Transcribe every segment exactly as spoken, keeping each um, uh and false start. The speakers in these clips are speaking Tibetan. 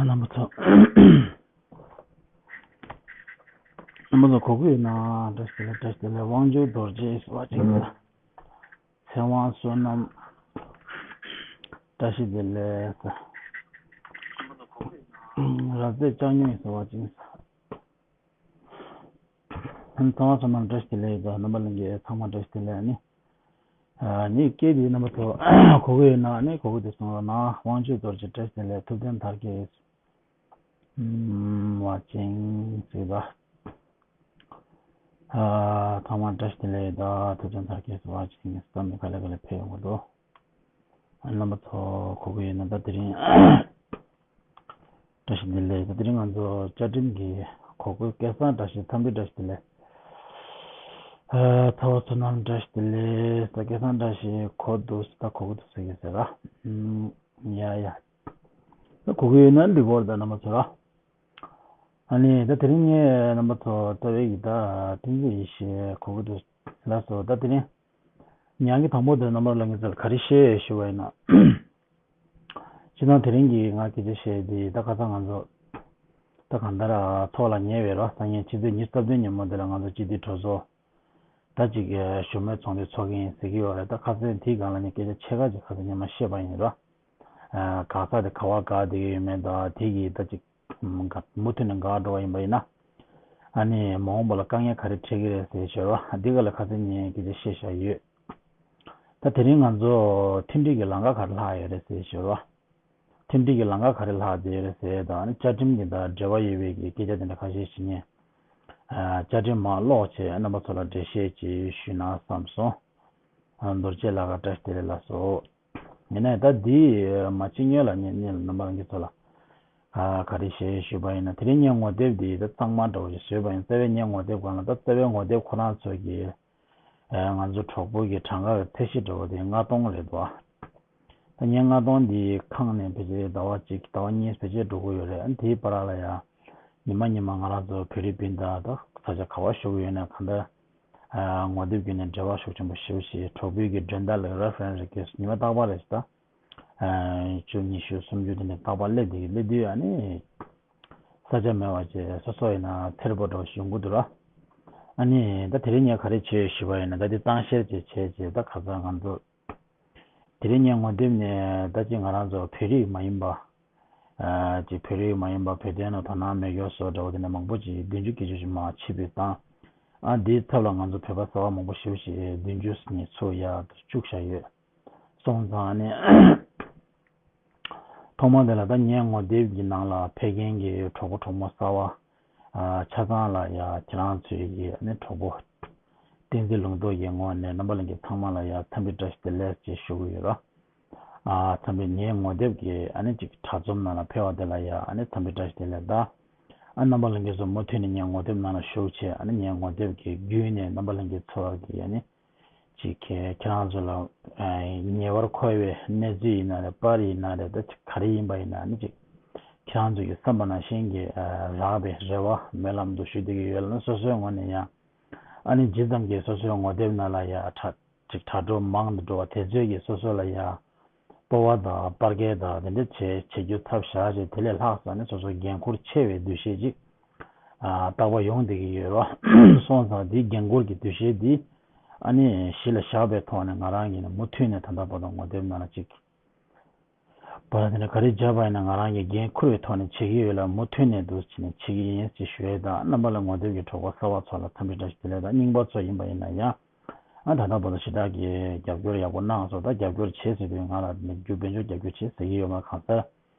རྣམ་པ་ཚོ། རྣམ་པ་ཚོ་གོ་གི་ཡོད་ན། བཀྲ་ཤིས་བདེ་ལེགས། བཀྲ་ཤིས་བདེ་ལེགས། དབང་ཕྱུག་རྡོ་རྗེ་ཟེར་བ་ཅིག་ཡིན། ཚེ་དབང་བསོད་ནམས། བཀྲ་ཤིས་བདེ་ལེགས། རབ་མཛེས་ལྕགས་སྨྱུག་ཟེར་བ་ཅིག་ཡིན། ཚང་མ་ཚང་མ་བཀྲ་ཤིས་བདེ་ལེགས་ཡོད། རྣམ་པ་ལྷན་རྒྱས་ཚང་མ་བཀྲ་ཤིས་བདེ་ལེགས། ཨ་ནི། ཨ་ནི་སྐད་འདི་རྣམ་པ་ཚོ་གོ་གི་ཡོད་ན། ཨ་ནི་གོ་གི་འདུག་གསུང་རོགས་གནང་། དབང་ཕྱུག་རྡོ་རྗེ་བཀྲ་ཤིས་བདེ་ལེགས། ཐུབ་བསྟན་དར་རྒྱས། ཨུམ། བ་ཅན་ཟེར་བ། ཨ། ཚང་མ་བཀྲ་ཤིས་བདེ་ལེགས་ཡོད། ཐུབ་བསྟན་དར་རྒྱས་ཟེར་བ་ཅན་བསམ་པའི་ཁ་ལེ་ཁ་ལེ་ཕེབས་ཡོང་གི་འདུག་རྣམ་པ་ཚོ་གོ་གི་ཡོད་ན། ད་དེ་རིང་བཀྲ་ཤིས་བདེ་ལེགས། ད་དེ་རིང་ང་ཚོ་བཅའ་ཁྲིམས་ཀྱི་གོ་སྐབས། སྐལ་བཟང་བཀྲ་ཤིས། འཚམས་འདྲི་བཀྲ་ཤིས་བདེ་ལེགས། ཨ། ཚེ་དབང་བསོད་ནམས་བཀྲ་ཤིས་བདེ་ལེགས། ད་སྐལ་བཟང་བཀྲ་ཤིས་གོ་འདུག་ད་གོ་གི་འདུག་ཟེར་གི་ཟེར་ར། ཨུམ། ཡ་ཡ། ད་གོ་གི་ཡོད་ན་འགྲིག་གི་རེད་ད་རྣམ་པ་ཚོ་ར། ཨ་ནི་ད་དེ་རིང་ངས་རྣམ་པ་ཚོ་རྩ་བའི་གི་ད་ཏིང་འཛིན་ཡེ་ཤེས་གོ་གི་འདུག་ལགས་སོ། ད་དེ་རིང་ཉིན་གྱི་དང་པོ་དེ་རྣམ་པ་ལྷན་རྒྱས་ཚོ་ལ་ག་རེ་བཤད་ཞུ་བ་ཡིན་ན། སྤྱིར་བཏང་དེ་རིང་གི་ང་སྐད་ཆ་བཤད་དེ། ད་ཁ་སང་ང་ཚོ་ད་གང་ལྟར་ཚོགས་ལ་ཉེ་བའི་ར། སང་ཉིན་ཕྱི་ཚེས་ཉི་ཤུ་རྩ་བདུན་ཉིན་མོ་དེ་ལ་ང་ཚོ་སྤྱི་འཐུས་གྲོས་ཚོགས་ད་ཅིག་གི་ཞུ་མོལ་ཚོགས་འདུ་ཚོགས་ཀྱི་ཡིན་ཟེར་གྱི་ཡོད་རེད། ད་ཁ་སང་དེའི་སྒང་ལ་ངས་སྐད་ཆ་ཕྱེད་ཀ་ཅིག་ཁ་སང་ཉི་མ་བཤད་པ་ཡིན་ར། ཨ། དགག་ས་དེ་ག་བ་དགག་བསྡད་ཀྱི་ཡོད་མེད་དང་། དེ་གི་ད་ཅིག་མུ་མཐུད་ནས་འགག་འགྲོ་བ་ཡིན་པ་ཡིན་ན། ཨ་ནི་མ་འོངས་པ་ལ་དཀའ་ངལ་ག་རེ་འཕྲད་ཀྱི་རེད་ཟེར་ཞོར་བ་འདི་ག་ལ་ཁ་སང་ཉིན་སྐད་ཆ་བཤད་བཞག་ཡོད། ད་དེ་རིང་ང་ཚོ་མཐུན་སྒྲིལ་གྱི་ལམ་ཁ་ག་རེ་ལྷག་ཡོད་རེད་ཟེར་ཞོར་བ། མཐུན་སྒྲིལ་གྱི་ལམ་ཁ་ག་རེ་ལྷག་བསྡད་ཡོད་རེད་ཟེར་དང་། ཨ་ནི་བཅའ་ཁྲིམས་ཀྱི་དང་འབྲེལ་བ་ཡོད་པའི་གི་སྐད་ཆ་དེ་འདྲ་ཁ་ཤས་ཤིག་ངས། ཨ། བཅའ་ཁྲིམས་མར་ཀློག་བྱས་རྣམ་པ་ཚོ་ལ་འགྲེལ་བཤད་ཅིག་ཞུས་ན་བསམ་སོང་། ཨ། རྡོ་རྗེ་ལགས་ཀྱིས་བཀྲ་ཤིས་བདེ་ལེགས་ལབ་སོང་། ཡིན་ནའི་ད་འདི་མ་ཕྱི་སྔོན་ལ་ངས་ངས་རྣམ་པ་ལྷན་རྒྱས་ཚོ་ལ་ཨ་ག་རེ་བཤད་ཞུས་པ་ཡིན་ན། དེ་རིང་ངས་ངོ་དེབ་འདི་ད་གཙང་མ་འདྲ་བོ་ཞིག་བཟོས་པ་ཡིན། རྩ་བའི་ངའི་ངོ་དེབ་སྒང་ལ། ད་རྩ་བའི་ངོ་དེབ་ཁོ་རང་ཚོ་གི། ཨ། ང་ཚོ་གྲོགས་པོ་གི་གྲངས་ཀ་གི་ཚད་གཞི་འདྲ་བོ་དེ་ལྔ་སྟོང་རེད་འདུག་ཨ། ད་ངས་ལྔ་སྟོང་འདི་ཁེངས་ནས་ཕལ་ཆེར་ཟླ་བ་གཅིག་ཟླ་བ་གཉིས་ཕལ་ཆེར་འགྲོ་གི་ཡོད་རེད། ཨ། དེའི་བར་ལ་ཡ་ཉི་མ་ཉི་མ་ང་རང་ཚོ་ཕི་ལི་པིན་དང་ད་ས་ཆ་ག་བ་བཞུགས་ཡོད་ན་གང་ལྟར། ཨ། ངོ་དེབ་བརྒྱུད་ནས་འབྲེལ་བ་ཤུགས་ཆེན་པོ་ཞེ་པོ་ཞིག་གྲོགས་པོའི་གི་མགྲོན་བརྡ་ལ་རེ་ཕེ་རན་སི་རེ་ཀེ་སི་ཊི་ཉི་མ་རྟག་པར་རེ་ཞིག་ད། ཨ། བཅུ་ཉི་ཤུ་སུམ་ཅུ་དེ་འདྲ་རྟག་པར་སླེབས་བསྡད་ཀྱི་སླེབས་དུས། ཨ་ནི་ས་ཆ་མེད་པ་བྱས་སོ་སོ་ཡིན་ན་ཐེར་པོ་འདྲ་བོ་ཞིག་ཡོང་གི་འདུག་ར། ཨ་ནི་ད་དེ་རིང་ངས་ག་རེ་བྱས་ཞུས་པ་ཡིན་ན། ད་དེ་གཙང་བཤེར་བྱས་བྱས་བྱས། ད་ཁ་སང་ང་ཚོ་དེ་རིང་ངས་ངོ་དེབ་ནས་ད་ཅིག་ང་རང་ཚོ་བོད་རིགས་མ་ཡིན་པ། ཨ། ཅིག་བོད་རིགས་མ་ཡིན་པ། བོད་དོན་ལ་དོ་སྣང་མེད་མཁན་བཟོ་འདྲ་བོ་དེ་འདྲ་མང་པོ་ཅིག་བདུན་ཅུ་བརྒྱད་ཅུ་ཞིག་མར་ཕྱིར་འབུད་བཏང་། ཨ། འདིའི་ཚབ་ལ་ང་ཚོ་བོད་པ་གསར་པ་མང་པོ་ཞེ་པོ་ཞིག་བདུན་ཅུ་ནས་ཚུར་ཡར་བཅུག་བཞག་ཡོད། སོང་ཙང་ཨ་ནི་ཐོག་མ་དེ་ལ་ད་ངའི་ངོ་དེབ་ཀྱི་ནང་ལ་ཕེབས་མཁན་གྱི་གྲོགས་པོ་གྲོགས་མོ་གསར་པ། ཨ། ཆ་ཚང་ལ་ཡ་ཁྱེད་རང་ཚོའི་གི་ཨ་ནི་གྲོགས་པོ་བསྟན་འཛིན་ལུང་རྟོགས་ཀྱི་ངོས་ནས་རྣམ་པ་ལྷན་རྒྱས་ཚང་མ་ལ་ཡ་འཚམས་འདྲི་བཀྲ་ཤིས་བདེ་ལེགས་ཅེས་ཞུ་གི་ཡོད་ར། ཨ། འཚམས་འདྲི། ངའི་ངོ་དེབ་ཀྱི་ཨ་ནི་ཅིག་དྲ་ཚོམས་ནང་ལ་ཕེབས་པ་དེ་ལ་ཡ་ཨ་ནི་འཚམས་འདྲི་བཀྲ་ཤིས་བདེ་ལེགས། ད་ཨ་རྣམ་པ་ལྷན་རྒྱས་ཚོ་མུ་མཐུད་ནས་ངའི་ངོ་དེབ་ནང་ལ་ཞུགས་བྱས། ཨ་ནི་ངའི་ངོ་དེབ་ཀྱི་བརྒྱུད་ནས་རྣམ་པ་ལྷན་རྒྱས་ཚོ་གི་ཨ་ནི་ཅིག་ཁྱེད་ཁྱེད་རང་ཚོ་ལ་ཨ་ཉེ་བར་མཁོ་བའི་གནས་ཚུལ་ཡིན་ན་རེད། པར་ཡིན་ན་རེད། ད་ཅིག་ག་རེ་ཡིན་པ་ཡིན་ན་ཨ་ནི་ཅིག་ཁྱེད་རང་ཚོ་གི་བསམ་པ་ནང་བཞིན་གྱི་ཨ་རག་པའི་རེ་བ་སྨོན་ལམ་དུ་ཞུ་བསྡད་ཀྱི་ཡོད་ལ། སོ་སོའི་ངོས་ནས་ཡང་ཨ་ནི་ཇི་ཙམ་གྱིས་སོ་སོའི་ངོ་དེབ་ནང་ལ་ཡ་ཁྲ་ཅིག་དྲ་གྲོགས་མང་དུ་འགྲོ་བ་དེ་ཚོས་ཀྱིས་སོ་སོ་ལ་ཡ་སྤོབས་པ་དང་པར་སྐད་དང་དེ་འདྲ་བྱེད་བྱེད་རྒྱུ་ཐབས་བཞག་བྱས། དེ་ལས་ལྷག་ཙམ་ནི་སོ་སོ་འགན་འཁུར་ཆེ་བའི་འདུ་ཤེས་ཅིག་ཨ་རྟག་པར་ཡོང་བསྡད་ཀྱི་ཡོད་རེད། སོང་ཙང་དེའི་འགན་འཁུར་གྱི་འདུ་ཤེས་འདི་ཨ་ནི་གཞི་ལ་བཞག་པའི་ཐོག་ནས་ང་རང་གིས་ནི་མུ་མཐུད་ནས་ད་ལྟ་བར་དུ་ངོ་དེབ་ནང་ལ་ཅིག་པར་དེ་འདྲ་ག་རེ་བརྒྱབ་པ་ཡིན་ན་ང་རང་གིས་འགན་འཁུར་བའི་ཐོག་ནས་བྱེད་ཀྱི་ཡོད་ལ། མུ་མཐུད་ནས་འདུག་བྱས་ནས་བྱེད་ཀྱི་ཡིན་ཅེས་ཞུ་ཡས་དང་། རྣམ་པ་ལ་ངོ་དེབ་ཀྱི་གྲོགས་པོ་གསར་པ་ཚོ་ལ་འཚམས་འདྲི་བཀྲ་ཤིས་བདེ་ལེགས་དང་། རྙིང་པ་ཚོ་ཡིན་པ་ཡིན་ན་ཡང་ཨ་ད་ལྟ་བར་དུ་ཞེ་དྲག་གི་རྒྱབ་སྐྱོར་ཡག་པོ་གནང་སོང་། ད་རྒྱབ་སྐྱོར་བྱེད་ཟེར་དུས་ང་ལ་ནི་རྒྱུ་དཔལ་འབྱོར་རྒྱབ་སྐྱོར་བྱེད་ཟེར་གྱི་ཡོད་མ་རེད། གང་ལྟར་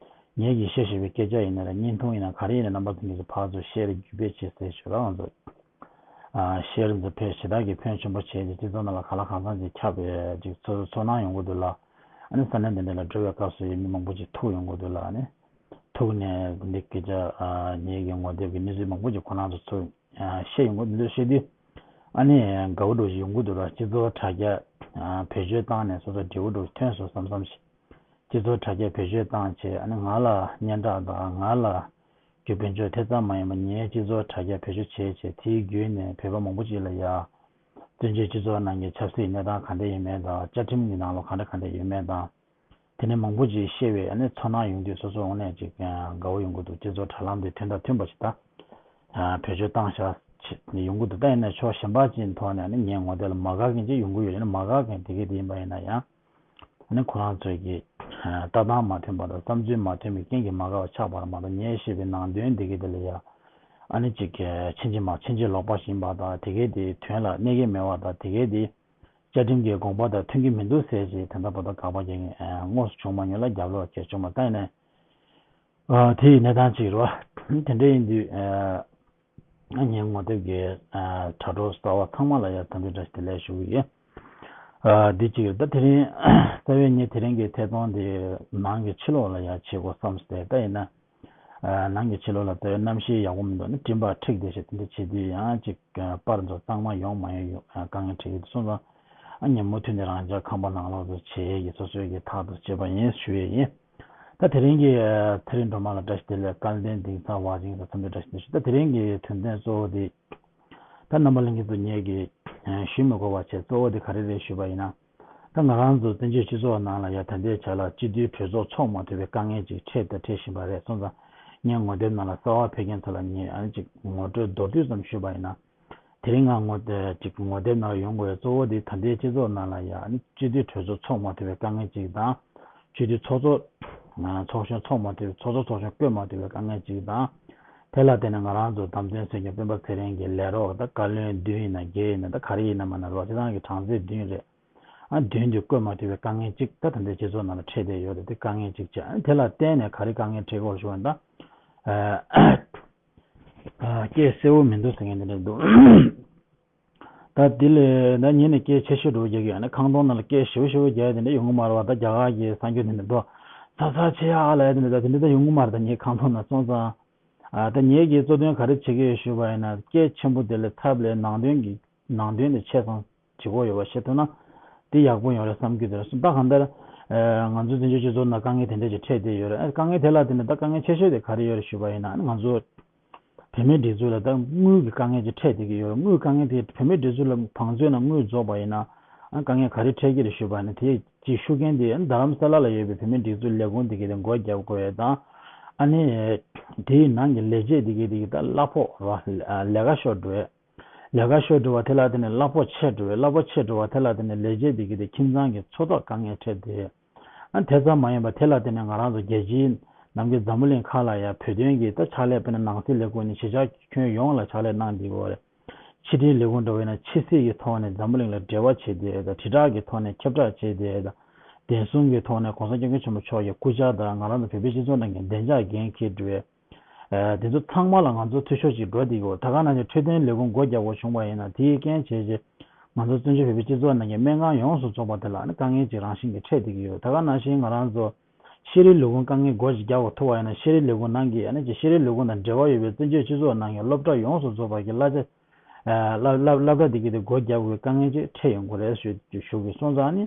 ངེད་ཀྱིས་བཤད་ཤེས་པའི་སྐད་ཆ་ཡིན་ན་རེད། བརྙན་ཐུང་ཡིན་ན་ག་རེ་ཡིན་ན་རྣམ་པ་ཚོ་གིས་ཕར་ཚུར་ཤེར་བརྒྱུད་སྤེལ་བྱེད་ཟེར་ཞུ་རོགས་གནང་། ཨ་ཤེར་འཛུགས་ཕེ་ཞེ་དྲག་གི་ཕན་ཆེན་པོ་བྱས་ཏེ་སྤྱི་ཚོགས་ནང་ལ་གང་ལ་གང་འཚམ་ཅིག་ཁྱབ་པའི་ཅིག་ཚོར་ཚོར་སྣང་ཡོང་གི་འདུག་ལ། ཨ་ནི་ས་གནས་འདི་འདྲ་ལ་འགྲོ་བའི་སྐབས་སུ་ཡང་མི་མང་པོ་ཅིག་ཐུག་ཡོང་གི་འདུག་ལ། ཨ་ནི་ཐུག་ནས་འདི་འདྲའི་སྐད་ཆ་ཨ་ངེད་ཀྱི་ངོ་དེབ་ཀྱི་གནས་ཚུལ་མང་པོ་ཅིག་ཁོ་རང་ཚོ་ཚུར་ཨ་བཤད་ཡོང་གི་འདུག་བཤད་དུས་ཨ་ནི་དགའ་པོ་འདྲ་ཞིག་ཡོང་གི་འདུག་ལ། སྤྱི་ཚོགས་དྲ་རྒྱ་ཨ་བེད་སྤྱོད་བཏང་ནས་སོ་སོ་བདེ་པོ་འདྲ་ཐོན་སོང་བསམ་བསམ་ཞིག་སྤྱི་ཚོགས་དྲ་རྒྱ་བེད་སྤྱོད་བཏང་བྱས། ཨ་ནི་ང་ལ་སྙན་གྲགས་དང་ང་ལ་རྒྱུ་དཔལ་འབྱོར་དེ་ཙམ་མ་ཡིན་པ་ངའི་སྤྱི་ཚོགས་དྲ་རྒྱ་བེད་སྤྱོད་བྱས་བྱས་དེའི་བརྒྱུད་ནས་བོད་པ་མང་པོ་ཅིག་ལ་ཡ་བཙན་བྱོལ་སྤྱི་ཚོགས་ནང་གི་ཆབ་སྲིད་གནས་སྟངས་ག་འདྲ་ཡོད་མེད་དང་། བཅའ་ཁྲིམས་ཀྱི་ནང་ལོགས་ག་འདྲ་ག་འདྲ་ཡོད་མེད་དང་། དེ་ནས་མང་པོ་ཅིག་ཤེས་པའི་ཨ་ནི་ཚོར་སྣང་ཡོང་དུས་སོ་སོ་དངོས་གནས་ཅིག་དགའ་བོ་ཡོང་གི་འདུག་སྤྱི་ཚོགས་དྲ་ལམ་དེ་དོན་དང་མཐུན་པ་ཞིག་ད་བེད་སྤྱོད་བཏང་བཞག་ཡོང་གི་འདུག་ད་ཡིན་ན་ཕྱོགས་གཞན་པ་ཅིག་ཐོག་ནས་ཨ་ནི་ངའི་ངོ་དེབ་ལ་མ་དགའ་མཁན་ཅིག་ཡོང་གི་ཡོད་ཡིན་ན་མ་དགའ་མཁན་དེ་གས་དེ་ཡིན་པ་ཡིན་ན་ཡང་། ཨ་ནི་ཁོ་རང་ཚོའི་གི་ལྟ་སྟངས་མ་མཐུན་པ་དང་བསམ་ཚུལ་མ་མཐུན་པའི་རྐྱེན་གྱིས་མ་དགའ་བ་ཆགས་པ་རེད་མ་གཏོགས། ངས་བཤད་པའི་ནང་དོན་འདི་གི་དེ་ལ་ཡ་ཨ་ནི་གཅིག་གི་ཕྱིན་ཅི་མ་ཕྱིན་ཅི་ལོག་པ་ཞིག་ཡིན་པ་དང་། དེ་གའི་དེ་དོན་ལ་གནས་ཀྱི་མེད་པ་དང་། དེ་གའི་དེ་བཅའ་ཁྲིམས་ཀྱི་དགོངས་པ་དང་མཐུན་གྱི་མི་འདུག་ཟེར་ཞིག་དེ་འདྲ་བར་དུ་དགག་པ་རྒྱག་མཁན་དངོས་སུ་བྱུང་མ་མྱོང་ལ། རྒྱབ་ལོགས་བྱས་བྱུང་མ་ད་ཡིན་ནའི་དེ་ཡི་གནས་སྟངས་གཅིག་རེད་བ། དེ་འདྲ་ཡིན་དུས། ངའི་ངོ་དེབ་ཀྱི་དྲ་གྲོགས་གསར་པ་ཚང་མ་ལ་ཡང་འཚམས་འདྲི་བཀྲ་ཤིས་བདེ་ལེགས་ཞུ་གི་ཡིན། འདི་གཅིག་རེད། ད་དེ་རིང་རྩ་བའི་ངས་དེ་རིང་གི་ཐད་གཏོང་དེ་ནང་གི་ཕྱི་ལོགས་ལ་ཡང་བྱེད་དགོས་བསམ་སྟེ། ད་ཡིན་ན་ནང་གི་ཕྱི་ལོགས་ལ་ད་གནམ་གཤིས་ཡག་པོ་མི་འདུག་ནི་སྤྲིན་པ་འཁྲིགས་བསྡད་ཤག་དེ་འདྲ་བྱེད་དུས་ཡང་ཅིག་པར་ཚོ་གཙང་མ་ཡོང་མ་ཡོང་དཀའ་ངལ་འཕྲད་ཀྱི་འདུག་སོང་ཙང་ངས་མུ་མཐུད་ནས་རང་ཅག་ཁང་པ་ནང་ལོགས་སུ་བྱེད་ཀྱི་སོ་སོའི་གི་ཐག་ཏུ་བྱེད་པ་ཡིན་ཞུ་ཡས་ཡིན། ད་དེ་རིང་གི་ཚེ་རིང་སྒྲོལ་མ་ལ་བཀྲ་ཤིས་བདེ་ལེགས། སྐལ་ལྡན་དིང་སང་བ་ཅིང་ལ་འཚམས་འདྲི་བཀྲ་ཤིས་བདེ་ལེགས་ཞུ། ད་དེ་རིང་གི་དོན་ཚན་གཙོ་བོ་དེ་ད་རྣམ་པ་ལྷན་རྒྱས་ཚོ་ངེད་ཀྱིས་ཞུ་མི་དགོས་པ་བྱས། གཙོ་བོ་དེ་ག་རེ་རེད་ཞུས་པ་ཡིན་ན། ད་ང་རང་ཚོ་བཙན་བྱོལ་སྤྱི་ཚོགས་ནང་ལ་ཡ་ད་ལྟའི་ཆ་ལ་སྤྱི་འཐུས་གྲོས་ཚོགས་ཚོགས་མ་ཐུབ་པའི་དཀའ་ངལ་ཅིག་འཕྲད་དང་འཕྲད་བཞིན་པ་རེད། སོང་ཙང་ངའི་ངོ་དེབ་ནང་ལ་གསར་པ་ཕེབས་མཁན་ཚོ་ལ་ངས་ཨ་ནི་ཅིག་ངོ་སྤྲོད་མདོར་བསྡུས་ཙམ་ཞུས་པ་ཡིན་ན། དེ་རིང་ང་ངོ་དེ་ཅིག་ངོ་དེབ་ནང་ཡོང་དགོས་པའི་གཙོ་བོ་དེ་ད་ལྟའི་སྤྱི་ཚོགས་ནང་ལ་ཡ་ཨ་ནི་སྤྱི་འཐུས་གྲོས་ཚོགས་ཚོགས་མ་ཐུབ་པའི་དཀའ་ངལ་ཅིག་དང་། སྤྱི་འཐུས་ཚོགས་གཙོ་ཚོགས་གཞོན་ཚོགས་མ་ཐུབ། ཚོགས་གཙོ་ཚོགས་གཞོན་བསྐོས་མ་ཐུབ་པའི་དཀའ་ངལ་ཅིག་དང་། དེ་ལ་བརྟེན་ནས་ང་རང་ཚོ་བདམས་ཐོན་སྲིད་སྐྱོང་སྤེན་པ་ཚེ་རིང་གི་ལས་རོགས་ད་བཀའ་བློན་བདུན་ཡིན་ན་བརྒྱད་ཡིན་ན་ད་ག་རེ་ཡིན་ན་མ་ན་རོགས་དེ་ཚང་གི་གྲངས་ཚད་བདུན་རེད། ཨ་བདུན་དེ་བསྐོས་མ་ཐུབ་པའི་དཀའ་ངལ་གཅིག་ད་ད་ལྟའི་སྤྱི་ཚོགས་ནང་ལ་འཕྲད་བསྡད་ཡོད་རེད། དེ་དཀའ་ངལ་གཅིག་བྱས། ཨ་དེ་ལ་བརྟེན་ནས་ག་རེ་དཀའ་ངལ་འཕྲད་ཀྱི་ཡོད་ཞུ་བ་ཡིན་ད། ཨ་སྐད་གསལ་བོ་མི་འདུག་ཟེར་མཁན་དེ་འདྲ་འདུག་ད་དེ་ལས་ད་ཉིན་ནས་སྐད་ཆེ་ཤོས་འགྲོ་རྒྱག་གི་ཡོད་ན་ཁང་སྟོང་ནང་ལ་སྐད་ཞེ་པོ་ཞེ་པོ་རྒྱག་ཡ་དེ་འདྲ་ཡོང་གི་མ་རེད་བ། ད་རྒྱ་གར་གྱི་གསར་འགྱུར་དེ་འདྲ་འགྲོ་ཚ་ཚ་ཆེ་ཡ་ཨ་ལ་ཡ་དེ་འདྲ་ད་དེ་འདྲ་ད་ཡོང་གི་མ་རེད། ད་ངའི་ཁང་སྟོང་ནང་སོང་ཙང་། ཨ་ད་ངེད་ཀྱིས་གཙོ་དོན་ག་རེ་བྱེད་ཀྱི་ཡོད་ཞུས་པ་ཡིན་ན། སྐད་ཆེན་པོ་དེ་ལས་ཐབས་ལས་ནང་དོན་གྱི་ནང་དོན་དེ་ཆེ་ཙམ་བྱེད་དགོས་ཡོད་པ་བཤད་ཐུབ་ན་དེ་ཡག་པོ་ཡོང་རེད་བསམ་གྱི་འདུག་ད་གང་ལྟར་ཨ་ང་ཚོའི་བཙན་བྱོལ་སྤྱི་ཚོགས་ནང་དཀའ་ངལ་དེ་འདྲ་ཞིག་འཕྲད་བསྡད་ཡོད་རེད། ཨ་དཀའ་ངལ་དེ་ལ་བརྟེན་ནས་ད་དཀའ་ངལ་ཆེ་ཤོས་དེ་ག་རེ་ཡོད་རེད་ཞུས་པ་ཡིན་ན། ཨ་ང་ཚོ་བོད་མིའི་སྒྲིག་འཛུགས་ལ་ད་དངུལ་གྱི་དཀའ་ངལ་ཅིག་འཕྲད་བསྡད་ཀྱི་ཡོད་རེད། དངུལ་དཀའ་ངལ་དེ་བོད་མིའི་སྒྲིག་འཛུགས་ལ་བང་མཛོད་ནང་དངུལ་རྫོགས་པ་ཡིན་ན་ཨ་དཀའ་ངལ་ག་རེ་འཕྲད་ཀྱི་རེད་ཞུས་པ་ཡིན་ན། དེ་ཅིག་ཤུགས་རྐྱེན་དེ་རྡ་རམ་ས་ལ་ལ་ཡོད་པའི་བོད་མིའི་སྒྲིག་འཛུགས་ལས་ཁུངས་དེ་གའི་དེ་སྒོ་རྒྱག་དགོས་ཡས་དང་། ཨ་ནི་དེའི་ནང་གི་ལས་བྱེད་དེ་གའི་དེ་གའི་ད་གླ་ཕོགས་རེད་བ། ལས་ཀ་ཤོར་འགྲོ་ཡས། ལས་ཀ་ཤོར་འགྲོ་བ་དེ་ལ་བརྟེན་ནས་གླ་ཕོགས་ཆད་འགྲོ་བས། གླ་ཕོགས་ཆད་འགྲོ་བ་དེ་ལ་བརྟེན་ནས་ལས་བྱེད་འདི་གི་དེ་ཁྱིམ་ཚང་གི་འཚོ་ཐོག་དཀའ་ངལ་འཕྲད་དེ། ཨ་དེ་ཙམ་མ་ཡིན་པར་དེ་ལ་བརྟེན་ནས་ང་རང་ཚོ་རྒྱལ་སྤྱིའི་ནམ་རྒྱུན་འཛམ་བུ་གླིང་ཁག་ལ་ཡང་བོད་དོན་གྱི་ད་ཕྱག་ལས་དཔེར་ན་ནང་སྲིད་ལས་ཁུངས་ནས་གཞིས་ཆགས་ཁྱོན་ཡོངས་ལ་ཕྱག་ལས་གནང་བསྡད་ཡོད་རེད། ཕྱི་དྲིལ་ལས་ཁུངས་འདྲ་བོ་ཡིན་ན་ཕྱི་སྲིད་ཀྱི་ཐོག་ནས་འཛམ་བུ་གླིང་ལ་འབྲེལ་བ་བྱེད་བསྡད་ཡོད། ད་དྲིལ་བསྒྲགས་ཀྱི་ཐོག་ནས་ཁྱབ་བསྒྲགས་བྱེད་བསྡད་ཡོད། ད་བདེ་སྲུང་གི་ཐོག་ནས་གོང་ས་སྐྱབས་མགོན་ཆེན་པོ་མཆོག་གི་སྐུ་ཕྱྭ་དང་ང་རང་ཚོ་བོད་པའི་སྤྱི་ཚོགས་ནང་གི་བདེ་འཇགས་འགན་འཁྱེར་འགྲོ་བའི། ཨ་དེ་ཚོ་ཚང་མ་ལ་ང་ཚོ་འཐུས་ཤོར་ཅིག་འགྲོ་བསྡད་ཡོད། ད་ག་ནང་བཞིན་འཕྲོད་བསྟེན་ལས་ཁུངས་སྒོ་རྒྱག་དགོས་བྱུང་བ་ཡིན་ན་དེའི་རྐྱེན་བྱས་རྗེས་ང་ཚོ་བཙན་བྱོལ་བོད་པའི་སྤྱི་ཚོགས་ནང་གི་སྨན་ཁང་ཡོངས་སུ་རྫོགས་པ་དེ་ལ་ནི་དཀའ་ངལ་ཅིག་རང་བཞིན་གྱིས་འཕྲད་བསྡད་ཀྱི་ཡོད། ད་ག་ནང་བཞིན་ང་རང་ཚོ་ཤེས་རིག་ལས་ཁུངས་དཀའ་ངལ་སྒོ་ཅིག་རྒྱག་དགོས་ཐུག་པ་ཡིན་ན་ཤེས་རིག་ལས་ཁུངས་ནང་གི་ཨ་ནི་ཅིག་ཤེས་རིག་ལས་ཁུངས་དང་འབྲེལ་བ་ཡོད་པའི་བཙན་བྱོལ་སྤྱི་ཚོགས་ནང་གི་སློབ་གྲྭ་ཡོངས་སུ་རྫོགས་པ་གི་གླ་ཆ་ཨ་སློབ་སློབ་སློབ་གྲྭ་དེ་གའི་དེ་སྒོ་རྒྱག་དགོས་པའི་དཀའ་ངལ་ཅིག་འཕྲད་ཡོང་གི་རེད་ཞུ་ཞུ་གི་སོང་ཙང་ནི།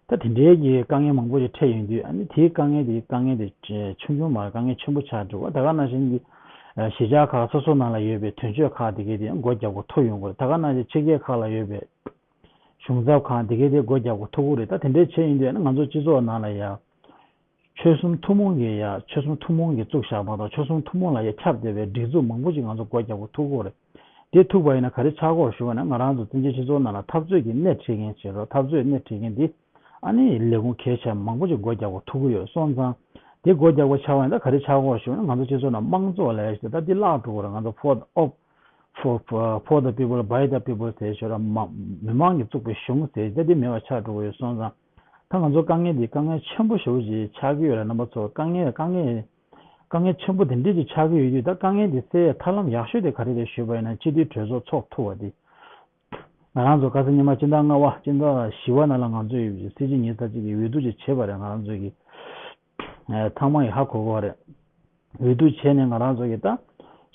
ད་དེ་འདྲའི་གི་དཀའ་ངལ་མང་པོ་ཞིག་འཕྲད་ཡོང་དུས་ཨ་ནི་དེའི་དཀའ་ངལ་དེ་དཀའ་ངལ་དེ་ཆུང་ཆུང་མ་རེད། དཀའ་ངལ་ཆེན་པོ་ཆགས་འགྲོ་བ། ད་ག་ནང་བཞིན་གྱི་གཞིས་ཆགས་ཁག་སོ་སོ་ནང་ལ་ཡོད་པའི་དོན་གཅོད་ཁག་དེ་གའི་དེ་སྒོ་རྒྱག་དགོས་ཐུག་ཡོང་གི་རེད། ད་ག་ནང་བཞིན་ཕྱི་རྒྱལ་ཁག་ལ་ཡོད་པའི་གཞུང་ཚབ་ཁང་དེ་གའི་དེ་སྒོ་རྒྱག་དགོས་ཐུག་གི་རེད། ད་དེ་འདྲའི་བྱས་ཡོང་དུས་ཨ་ནི་ང་ཚོ་སྤྱི་ཚོགས་ནང་ལ་ཡ། ཆོལ་གསུམ་ཐུན་མོང་གི་ཡ་ཆོལ་གསུམ་ཐུན་མོང་གི་བཙུགས་བཞག་པ་དང་ཆོལ་གསུམ་ཐུན་མོང་ལ་ཡ་ཁྱབ་བསྡད་པའི་སྒྲིག་འཛུགས་མང་པོ་ཞིག་ང་ཚོ་སྒོ་རྒྱག་དགོས་ཐུག་གི་རེད། དེ་ཐུག་པ་ཡིན་ན་ག་རེ་ཆགས་ཀྱི་ཡོད་ཞུ་བ་ན་ང་རང་ཚོ་བཙན་བྱོལ་སྤྱི་ཚོགས་ནང་ལ་འཐབ་རྩོད་ཀྱི་སྣེ་ཁྲིད་མཁན་བྱེད་རོགས། འཐབ་རྩོད་སྣེ་ཁྲིད་མཁན་འདི་ཨ་ནི་ལས་ཁུངས་གལ་ཆེ་མང་པོ་ཞིག་སྒོ་རྒྱག་དགོས་ཐུག་གི་ཡོད་སོང་ཙང་། དེ་སྒོ་རྒྱག་དགོས་ཆགས་པ་ཡིན་ན་ག་རེ་ཆགས་ཀྱི་ཡོད་ཞུ་བ་ན་ང་ཚོ་སྤྱི་ཚོགས་ནང་དམངས་གཙོ་ལབ་ཡ་ཞིག་ད་འདི་བརླག་འགྲོ་གི་རེད། ང་ཚོ་for the op- for for for the people, by the people ཟེར་ཞོར་མ་མི་མང་གིས་བཙུགས་པའི་གཞུང་ཟེར་ད་འདི་མེད་པ་ཆགས་འགྲོ་གི་ཡོད་སོང་ཙང་། ད་ང་ཚོ་དཀའ་ངལ་འདི་དཀའ་ངལ་ཆེན་པོ་ཞེ་པོ་ཅིག་ཆགས་ཀྱི་ཡོད་རེད། རྣམ་པ་ཚོ་དཀའ་ངལ་དཀའ་ངལ་དཀའ་ངལ་ཆེན་པོ་དེ་འདྲས་ཅིག་ཆགས་ཀྱི་ཡོད་དུས་ད་དཀའ་ངལ་འདི་སེལ་ཡའི་ཐབས་ལམ་ཡག་ཤོས་དེ་ག་རེ་རེད་ཞུས་པ་ཡིན་ན་སྤྱི་འཐུས་གྲོས་ཚོགས་ཚོགས་ཐུབ་པ་འདི། ང་རང་ཚོ་ཁ་སང་ཉི་མ་སྤྱི་ཟླ་ལྔ་པ་སྤྱི་ཟླ་བཞི་པ་ནང་ལ་ང་ཚོ་ཡོད་པའི་སྲིད་སྤྱི་ཉི་ཤུ་རྩ་གཅིག་གི་འོས་བསྡུ་ཅིག་བྱས་པ་རེད། ང་རང་ཚོ་གི་ཚང་མ་ཡིས་ཧ་གོ་གོ་རེད། འོས་བསྡུ་བྱས་ནས་ང་རང་ཚོ་གི་ད་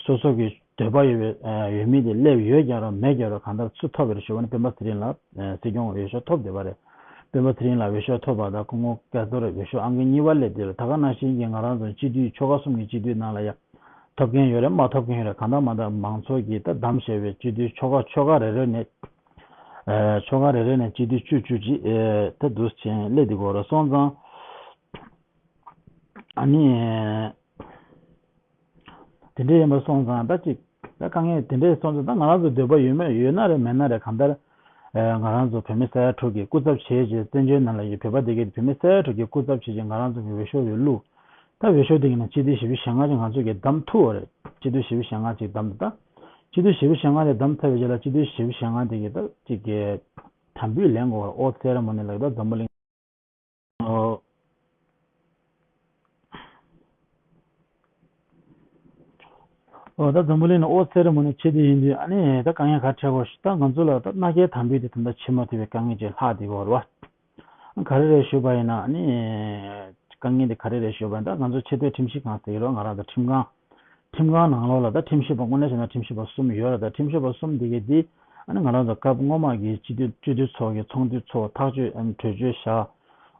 སོ་སོ་གི་འདོད་པ་ཡོད་པའི་ཡོད་མི་དེ་སླེབས་ཡོད་ཀྱང་རོགས་མེད་ཀྱང་རོགས་གང་ལྟར་ཚུར་ཐོབ་པ་རེད་ཞུ་བ་ནི་སྤེན་པ་ཚེ་རིང་ལགས་སྲིད་སྐྱོང་འོས་ཤོག་ཐོབ་བསྡད་པ་རེད། སྤེན་པ་ཚེ་རིང་ལགས་འོས་ཤོག་ཐོབ་པ་དང་སྐུ་ངོ་སྐལ་རྡོར་འོས་ཤོག་ཨང་ཀི་གཉིས་པ་སླེབས་བསྡད་པ་རེད། ད་ག་ནང་བཞིན་གྱི་ང་རང་ཚོ་སྤྱི་འཐུས་ཆོལ་ཁ་གསུམ་གྱི་སྤྱི་འཐུས་ནང་ལ་ཡང་ཐོབ་མཁན་ཡོད་རེད། མ་ཐོབ་མཁན་ཡོད་རེད། གང་ལྟར་མ་ཐོབ་མང་ཚོགས་ཀྱིས་ད་བདམས་བཞག་པའི་སྤྱི་འཐུས་ཆོལ་ཁ་ཆོལ་ཁ་རེ་རེ་ནས་ཆོལ་ཁ་རེ་རེ་ནས་སྤྱི་འཐུས་བཅུ་བཅུ་ཅིག་ད་འདུག་བྱས་སླེབས་བསྡད་ཀྱི་ཡོད་རེད་སོང་ཙང་། ཨ་ནི། དེ་འདྲ་ཡིན་པ་སོང་ཙང་ད་ཅིག་ད་དཀའ་ངལ་དེ་འདྲ་སོང་ཙང་ད་ང་རང་ཚོ་འདོད་པ་ཡོད་མེད་ཡོད་ན་རེད་མེད་ན་རེད་གང་ལྟར། ང་རང་ཚོ་བོད་མི་ས་ཡ་དྲུག་གི་སྐུ་ཚབ་བྱས་རྗེས་བཙན་བྱོལ་ནང་ལ་ཡོད་བོད་པ་དེ་གའི་བོད་མི་ས་ཡ་དྲུག་གི་སྐུ་ཚབ་བྱས་རྗེས་ང་རང་ཚོ་གི་འོས་ཤོག་ཡོད་ལུགས། ད་འོས་ཤོག་དེ་གི་ནང་སྤྱི་འཐུས་བཞི་བཅུ་ཞེ་ལྔ་ཅིག་ང་ཚོ་གི་བདམས་ཐུབ་པ་རེད། སྤྱི་འཐུས་བཞི་བཅུ་ཞེ་ལྔ་ཅིག་བདམས་ད། སྤྱི་འཐུས་བཞི་བཅུ་ཞེ་ལྔ་དེ་བདམས་ཐུབ་པའི་རྗེས་ལ་སྤྱི་འཐུས་བཞི་བཅུ་ཞེ་ལྔ་དེ་གི་ད་ཅིག་གི་དམ་འབུལ་ལེན་དགོས་པ་ཨོ་སེ་ར་མོ་ནི་ལགས་ད་འཛམ་བུ་གླིང་། ཨོ། ཨོ་ད་འཛམ་བུ་གླིང་ནང་ཨོ་སེ་ར་མོ་ནི་བྱེད་དེ་ཡིན་དུས་ཨ་ནི་ད་དཀའ་ངལ་ག་འཕྲད་གོ་ཞིག་ད་ང་ཚོ་ལ་ད་མནའ་སྐྱེལ་དམ་འབུལ་དེ་ད་ལྟ་བྱེད་མ་ཐུབ་པའི་དཀའ་ངལ་ཅིག་ལྷག་བསྡད་ཡོད་རེད་བ། ག་རེ་རེད་ཞུས་པ་ཡིན་ན་ཨ་ནི། དཀའ་ངལ་དེ་ག་རེ་རེད་ཞུས་པ་ཡིན་ན་ད་ང་ཚོ་ཆེས་མཐོའི་ཁྲིམས་ཞིབ་ཁང་ཟེར་གྱི་རེད་ང་རང་ཚོ་ཁྲིམས་ཁང་། ཁྲིམས་ཁང་ནང་ལོགས་ལ་ད་ཁྲིམས་ཞིབ་པ་དངོས་གནས་བྱས་ན་ཁྲིམས་ཞིབ་པ་གསུམ་ཡོད་རེད་ད་ཁྲིམས་ཞིབ་པ་གསུམ་དེ་གའི་དེ་ཨ་ནི་ང་རང་ཚོ་སྐབས་སྔོན་མ་གི་སྤྱི་འཐུས་སྤྱི་འཐུས་ཚོགས་ཀྱི་ཚོགས་འདུ་ཚོགས་ཐག་གཅོད་ཨ་ནི་གྲོས་ཆོད་བཞག་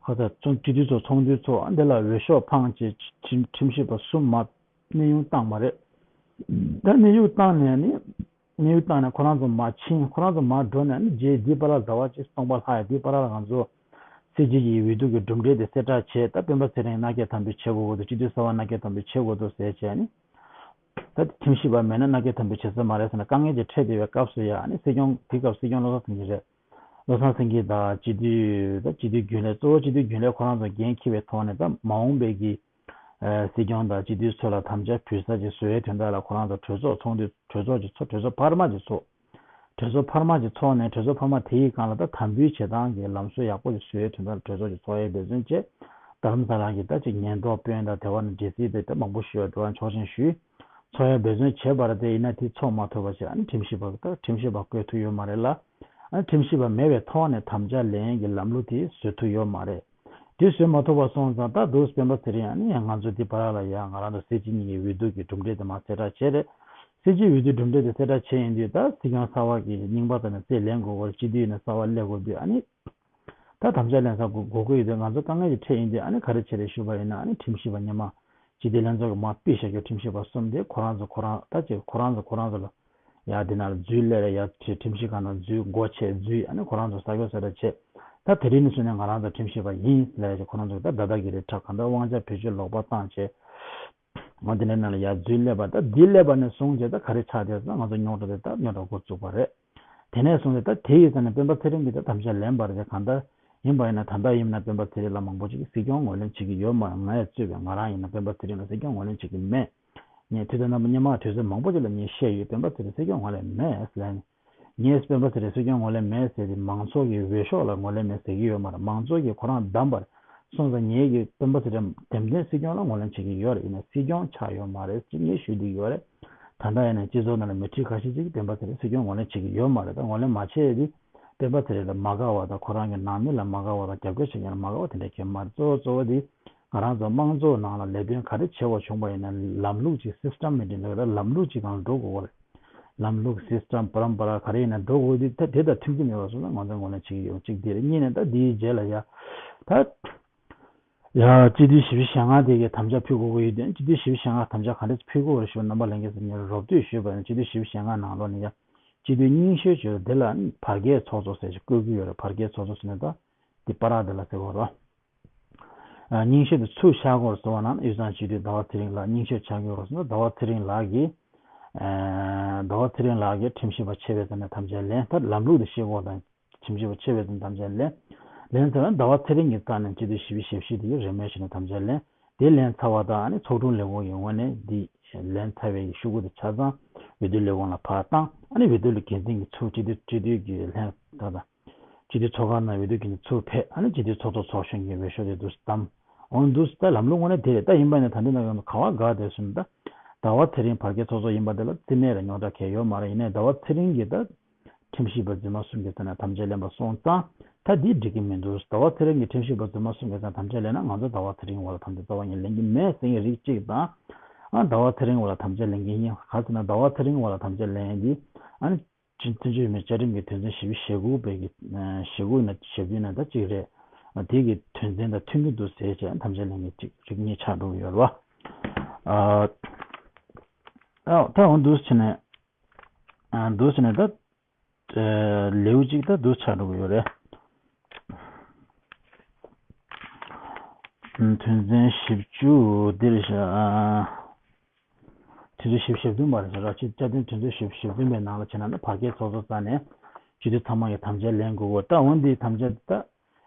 ཁ་ཚ་ཚོགས་སྤྱི་འཐུས་ཚོགས་ཚོགས་འདུ་ཚོགས་ཨ་འདི་ལ་འོས་ཤོག་འཕངས་བྱས་ཁྲིམས་ཁྲིམས་ཞིབ་པ་གསུམ་མ་གནས་དབྱུང་བཏང་བ་རེད། ད་གནས་དབྱུང་བཏང་ནས་ནི། གནས་དབྱུང་བཏང་ནས་ཁོ་རང་ཚོ་མར་ཕྱིན་ཁོ་རང་ཚོ་མར་འགྲོ་ནས་ནི་རྗེས་འདི་པར་ལ་ཟླ་བ་གཅིག་སྟོང་པ་ལྷག་ཡ་འདི་པར་ལ་ང་ཚོ་སྲིད་སྤྱི་ཡི་འོས་བསྡུ་གི་གྲུབ་འབྲས་དེ་གསལ་བསྒྲགས་བྱས་ད་སྤེན་པ་ཚེ་རིང་མནའ་སྐྱེལ་དམ་འབུལ་བྱེད་དགོས་ཀྱི་འདུག་སྤྱི་འཐུས་གསར་པ་མནའ་སྐྱེལ་དམ་འབུལ་བྱེད་དགོས་འདུག་ཟེར་བྱས་ནི། ད་ཁྲིམས་ཞིབ་པ་མེད་ན་མནའ་སྐྱེལ་དམ་འབུལ་བྱེད་ས་མ་རེད་ཟེར་ནས་དཀའ་ངལ་ཅིག་འཕྲད་བསྡད་པའི་སྐབས་སུ་ཡ་ནི་སྲིད་སྐྱོང་དེ་སྐབས་སྲིད་སྐྱོང་བློ་བཟང་སེང་གེ་རེད། བློ་བཟང་སེང་གེ་དང་སྤྱི་འཐུས་ད་སྤྱི་འཐུས་རྒྱུན་ལས་གཙོ་བོ་སྤྱི་འཐུས་རྒྱུན་ལས་ཁོ་རང་ཚོ་འགན་འཁྱེར་བའི་ཐོག་ནས་ད་མ་འོངས་པའི་གི་སྲིད་སྐྱོང་དང་སྤྱི་འཐུས་ཚོ་ལ་དམ་བཅའ་ཕུལ་ས་ཅིག་བཟོ་ཡའི་དོན་དག་ལ་ཁོ་རང་ཚོ་གྲོས་ཚོགས་ཚོགས་འདུ་གྲོས་ཚོགས་ཀྱི་ཚོགས་གྲོས་ཚོགས་འཕར་མ་ཅིག་ཚོགས། གྲོས་ཚོགས་འཕར་མ་ཅིག་ཚོགས་ནས་གྲོས་ཚོགས་འཕར་མ་དེ་ཡི་སྒང་ལ་ད་དམ་འབུལ་བྱེད་སྟངས་ཀྱི་ལམ་སྲོལ་ཡག་པོ་ཅིག་བཟོ་ཡའི་དོན་དག་ལ་གྲོས་ཚོགས་ཀྱི་ཚོགས་ཡའི་འབད་བརྩོན་བྱས། རྡ་རམ་ས་ལ་གི་ད་ཅིག་ཉེན་རྟོག་དཔོན་དང་དེ་བ་ནས་ཌི་སི་དེ་ད་མང་པོ་ཞུ་བ་འགྲོ་བ་ཆོག་མཆན་ཞུས། ཚོགས་ཡའི་འབད་བརྩོན་བྱས་པ་རེད་དེ་ཡིན་ན་དེ་ཚོགས་མ་ཐུབ་པ་བྱས་ཨ་ནི་ཁྲིམས་ཞིབ་པ་ད་ཁྲིམས་ཞིབ་པ་བསྐོས་ཐུབ་ཡོད་མ་རེད་ལ། ཨ་ནི་ཁྲིམས་ཞིབ་པ་མེད་པའི་ཐོག་ནས་དམ་བཅའ་ལེན་གྱི་ལམ་ལུགས་དེ་བཟོ་ཐུབ་ཡོད་མ་རེད། དེ་བཟོས་མ་ཐུབ་པ་སོང་ཙང་ད་འདུག་སྤེན་པ་ཚེ་རིང་ཨ་ནི་ཡང་ང་ཚོ་འདི་བར་ལ་ཡང་ང་རང་ཚོ་སྲིད་སྤྱི་གཉིས་ཀྱི་འོས་བསྡུ་གི་གྲུབ་འབྲས་དེ་མར་གསལ་བསྒྲགས་བྱས་རེད། སྲིད་སྤྱི་འོས་བསྡུ་གྲུབ་འབྲས་དེ་གསལ་བསྒྲགས་བྱས་ཡིན་དུས་ད་སྲིད་སྐྱོང་གསར་པ་གི་རྙིང་པ་དང་ནི་རྩིས་ལེན་དགོས་སྐོར་སྤྱི་འཐུས་ནས་གསར་པ་སླེབས་དགོས་དུས་ཨ་ནི། ད་དམ་བཅའ་ལེན་ས་དགོས་དགོས་ཀྱི་ཡོད་དུས་ང་ཚོ་དཀའ་ངལ་ཅིག་འཕྲད་ཡིན་དུས་ཨ་ནི་ག་རེ་བྱས་རེད་ཞུས་པ་ཡིན་ན་ཨ་ནི་ཁྲིམས་ཞིབ་པ་སྔོན་མ་སྤྱི་བདེ་ལྷན་ཚོགས་ཀྱི་མར་ཕུད་བཞག་རྒྱུ་ཁྲིམས་ཞིབ་པ་གསུམ་དེ་ཁོ་རང་ཚོ་ཁོ་རང་ད་ཅིག་ཁོ་རང་ཚོ་ཁོ་རང་ཚོ་ལ་ཡ་དེ་ན་ལ་འཛུལ་སླེབས་རེད་ཡ་ཁྲི་ཁྲིམས་ཞིབ་ཁང་ནང་འཛུལ་སྒོ་ཕྱེ་འཛུལ་ཨ་ནི་ཁོ་རང་ཚོ་ས་ཁྱོ་ས་ར་བྱེད་ད་དེ་རིང་ནས་བཟུང་ནས་ང་རང་ཚོ་ཁྲིམས་ཞིབ་པ་ཡིན་ལབ་ཡ་ཅིག་ཁོ་རང་ཚོ་ད་ད་ད་གི་རེད་ཁྲག་གང་ལྟར་དབང་ཆ་བེད་སྤྱོད་ལོག་པ་བཏང་བྱས། འོ་དེ་འདྲའི་ནང་ལ་ཡར་འཛུལ་སླེབས་པ་ད་འདི་སླེབས་པ་ནས་བཟུང་བྱས་ད་ག་རེ་ཆགས་བསྡད་སོང་ང་ཚོ་རྙོག་དྲ་དེ་ད་རྙོག་དྲ་འགོ་བཙུགས་པ་རེད། དེ་ནས་བཟུང་སྟེ་ད་དེ་ཡི་ས་ནས་སྤེན་པ་ཚེ་རིང་གིས་ད་དམ་བཅའ་ལེན་པ་རེད་གང་ལྟར་ཡིན་པ་ཡིན་ན་ད་ལྟ་ཡིན་ན་སྤེན་པ་ཚེ་རིང་ལ་མང་པོ་ཅིག་གིས་སྲིད་སྐྱོང་ངོས་ལེན་བྱེད་ཀྱི་ཡོད་མ་རེད། ང་ཡང་གཙོས་པའི་ང་རང་ཡིན་ན་སྤེན་པ་ཚེ་རིང་ལ་སྲིད་སྐྱོང་ངོས་ལེན་བྱེད་ཀྱི་མེད། ངས་དུས་དང་རྣམ་པ་སྔོན་མ་དུས་ཚོད་མང་པོ་ཅིག་ལ་ངས་བཤད་ཡོད་སྤེན་པ་ཚེ་རིང་སྲིད་སྐྱོང་ངོས་ལེན་མེད་ཟེར་ནས། ངས་སྤེན་པ་ཚེ་རིང་སྲིད་སྐྱོང་ངོས་ལེན་མེད་ཟེར་ཏེ་མང་ཚོགས་ཀྱི་འོས་ཤོག་ལ་ངོས་ལེན་མེད་ཟེར་གྱི་ཡོད་མ་རེད། མང་ཚོགས་ཀྱིས་ཁོ་རང་བདམས་པ་རེད། སོང་ཙང་ངེད་ཀྱིས་སྤེན་པ་ཚེ་རིང་འདེམས་ཐོན་སྲིད་སྐྱོང་ལ་ངོས་ལེན་བྱེད་ཀྱི་ཡོད་རེད། ཡིན་ན་སྲིད་སྐྱོང་ཆགས་ཡོད་མ་རེད་ཅེས་ངས་ཞུ་བསྡད་ཀྱི་ཡོད་རེད། ད་ལྟ་ཡིན་ན་སྤྱི་ཚོགས་ནང་ལ་མི་ཁྲི་ཁ་ཤས་ཅིག་གིས་སྤེན་པ་ཚེ་རིང་སྲིད་སྐྱོང་ངོས་ལེན་བྱེད་ཀྱི་ཡོད་མ་རེད། ད་ངོས་ལེན་མ་བྱས་ཏེ་སྤེན་པ་ཚེ་རིང་ལ་མ་དགའ་བ་དང་ཁོ་རང་གི་ནང་མི་ལ་མ་དགའ་བ་དང་རྒྱབ་སྐྱོར་བྱེད་མཁན་ལ་མ་དགའ་བ་དེ་འདྲ་གང་ཡང་མ་རེད། གཙོ་བོ་གཙོ་བོ་དེ་ང་རང་ཚོ་དམངས་གཙོའི་ནང་ལ་ལས་དོན་ག་རེ་བྱེད་དགོས་བྱུང་བ་ཡིན་ན་ལམ་ལུགས་ཅིག་སིས་ཊམ་མེ་ཊིག་ལབ་ཀྱི་རེད། ལམ་ལུགས་ཅིག་སྒང་འགྲོ་དགོས་པ་རེད། ལམ་ལུགས་སིས་ཊམ་པ་རམ་པ་ར་ག་རེ་ཡིན་ན་འགྲོ་དགོས་དུས་ད་དེ་དང་མཐུན་གྱི་མེད་པ་སོང་ན་ང་ཚོ་ངོས་ལེན་བྱེད་ཀྱི་ཡོད་གཅིག་དེ་རེད། གཉིས་ནས་ད་དེའི་རྗེས་ལ་ཡ་ད་ཡ་སྤྱི་འཐུས་བཞི་བཅུ་ཞེ་ལྔ་དེ་གའི་དམ་བཅའ་ཕུལ་དགོས་ཀྱི་ཡོད་དུས་སྤྱི་འཐུས་བཞི་བཅུ་ཞེ་ལྔ་དམ་བཅའ་ག་འདྲས་ཕུལ་དགོས་རེད་ཞུ་རྣམ་པ་ལྷན་རྒྱས་ཚོ་ངས་རོབ་བསྡུས་ཞུས་པ་ཡིན་ན་སྤྱི་འཐུས་བཞི་བཅུ་ཞེ་ལྔ་ནང་ལོགས་ནས་ཡ་སྤྱི་འཐུས་རྙིང་ཤོས་བྱས་དེ་ལ་བར་བརྒལ་ཚོགས་གཙོ་ཟེར་ཞིག་བཀོད་ཀྱི་ཡོད་རེད། བར་བརྒལ་ཚོགས་གཙོ་ཟེར་ནས་ད་དེ་པ་ར་དེ་ལ་ཟེར་དགོས་རེད། རྙིང་ཤོས་དེ་སུ་ཆགས་ཀྱི་ཡོད་རེད་ཟེར་བ་ན་དབུས་གཙང་སྤྱི་འཐུས་ཟླ་བ་ཚེ་རིང་ལགས་རྙིང་ཤོས་ཆགས་ཀྱི་ཡོད་རེད་ཟེར་ན་ཟླ་བ་ཚེ་རིང་ལགས་ཀྱིས། ཟླ་བ་ཚེ་རིང་ལགས་ཀྱིས་ཁྲིམས་ཞིབ་པ་ཆེ་བའི་རྩ་ནས་དམ་བཅའ་ལེན། ད་ལམ་ལུགས་དེ་ཤེས་དགོས་དང་ཁྲིམས་ཞིབ་པ་ཆེ་བའི་རྩ་ནས་དམ་བཅའ་ལེན། ལེན་ཚར་ན་ཟླ་བ་ཚེ་རིང་གི་རྩ་ནས་སྤྱི་འཐུས་ཞེ་བཞི་དེ་ཡི་རེ་མོས་བྱས་ནས་དམ་བཅའ་ལེན། དེ་ལེན་ཚར་བ་དང་ཨ་ནི་ཚོགས་དྲུང་ལས་ཁུངས་ཀྱི་ངོས་ནས་འདི་ལེན་ཚར་བའི་ཤོག་གུ་དེ་ཆ་ཚང་འོས་བསྡུ་ལས་ཁུངས་ལ་ཕར་བཏང་ཨ་ནི་འོས་བསྡུ་ལ་འགན་འཛིན་གྱི་ཚུར་སྤྱི་འཐུས་སྤྱི་འཐུས་ཀྱི་ལྷན་ད་ལྟ། སྤྱི་འཐུས་ཚོགས་ཁང་ནང་འོས་བསྡུ་གྱི་ཚུར་ཕེབས་ཨ་ནི་སྤྱི་འཐུས་ཚོགས་གཙོ་ཚོགས་གཞོན་གྱི་འོས་ཤོག་དེ་འདུག་བདམས། འོང་འདུག་ད་ལམ་ལུགས་དངོས་གནས་དེ་རེད། ད་ཡིན་པ་ནི་ད་འདི་ནང་ཡོང་ག་བ་དགའ་དེ་སོང་ད། ཟླ་བ་ཚེ་རིང་བར་བརྒལ་ཚོགས་གཙོ་ཡིན་པ་དེ་ལ་རྩིས་མེད་རེད་རྙོག་དྲ་གང་ཡང་ཡོད་མ་རེད། ཡིན་ནའི་ཟླ་བ་ཚེ་རིང་གིས་ད་ཁྲིམས་ཞིབ་པ་རྫུན་མ་གསུམ་གྱི་རྩ་ནས་དམ་བཅའ་ལེན་པ་སོང་ཙང་ད་འདི་འགྲིག་གི་མི་འདུག་ཟླ་བ་ཚེ་རིང་གིས་ཁྲིམས་ཞིབ་པ་རྫུན་མ་གསུམ་གྱི་རྩ་ནས་དམ་བཅའ་ལེན་ན་ང་ཚོ་ཟླ་བ་ཚེ་རིང་འོག་ལ་དམ་བཅའ་རྩ་བ་ཉིད་ལེན་གྱི་མེད་ཟེར་མཁན་རིགས་གཅིག་དང་། ཨ་ཟླ་བ་ཚེ་རིང་འོག་ལ་དམ་བཅའ་ལེན་གྱི་ཡིན་ག་ཟེར་ན་ཟླ་བ་ཚེ་རིང་འོག་ལ་དམ་བཅའ་ལེན་ཡིན་འདི་ཨ་ནི། སྤྱི་འཐུས་མི་བཅའ་ཁྲིམས་ཀྱི་དོན་ཚན་ཞེ་དགུ་པའི་གི་ཞེ་དགུ་ཡིན་ན་ཞེ་བདུན་ན་ད་གཅིག་རེད། དེ་གི་དོན་ཚན་དང་མཐུན་གྱི་འདུག་ཟེར་བྱས་དམ་བཅའ་ལེན་མཁན་གཅིག་རིགས་གཉིས་ཆགས་འགྲོ་གི་ཡོད་རེད་བ། ཨ་ད་འོ་འདུག་བྱས་ནས་ཨ་འདུག་བྱས་ནས་ད་ལེའུ་གཅིག་ད་འདུག་ཆགས་འགྲོ་གི་ཡོད་རེད། དོན་ཚན་བཞི་བཅུ་འདིར་བཞག་དོན་ཚན་བཞི་བཅུ་ཞེ་བདུན་པ་རེད་ཟེར་རོགས། སྤྱི་བཅའ་དོན་དོན་ཚན་བཞི་བཅུ་ཞེ་བདུན་པའི་ནང་ལ་བྱས་ན་ནི་བར་བརྒལ་ཚོགས་གཙོ་རྩ་ནས་སྤྱི་འཐུས་ཚང་མ་གི་དམ་བཅའ་ལེན་དགོས་གོ། ད་འོན་ཏེ་དམ་བཅའ་ད་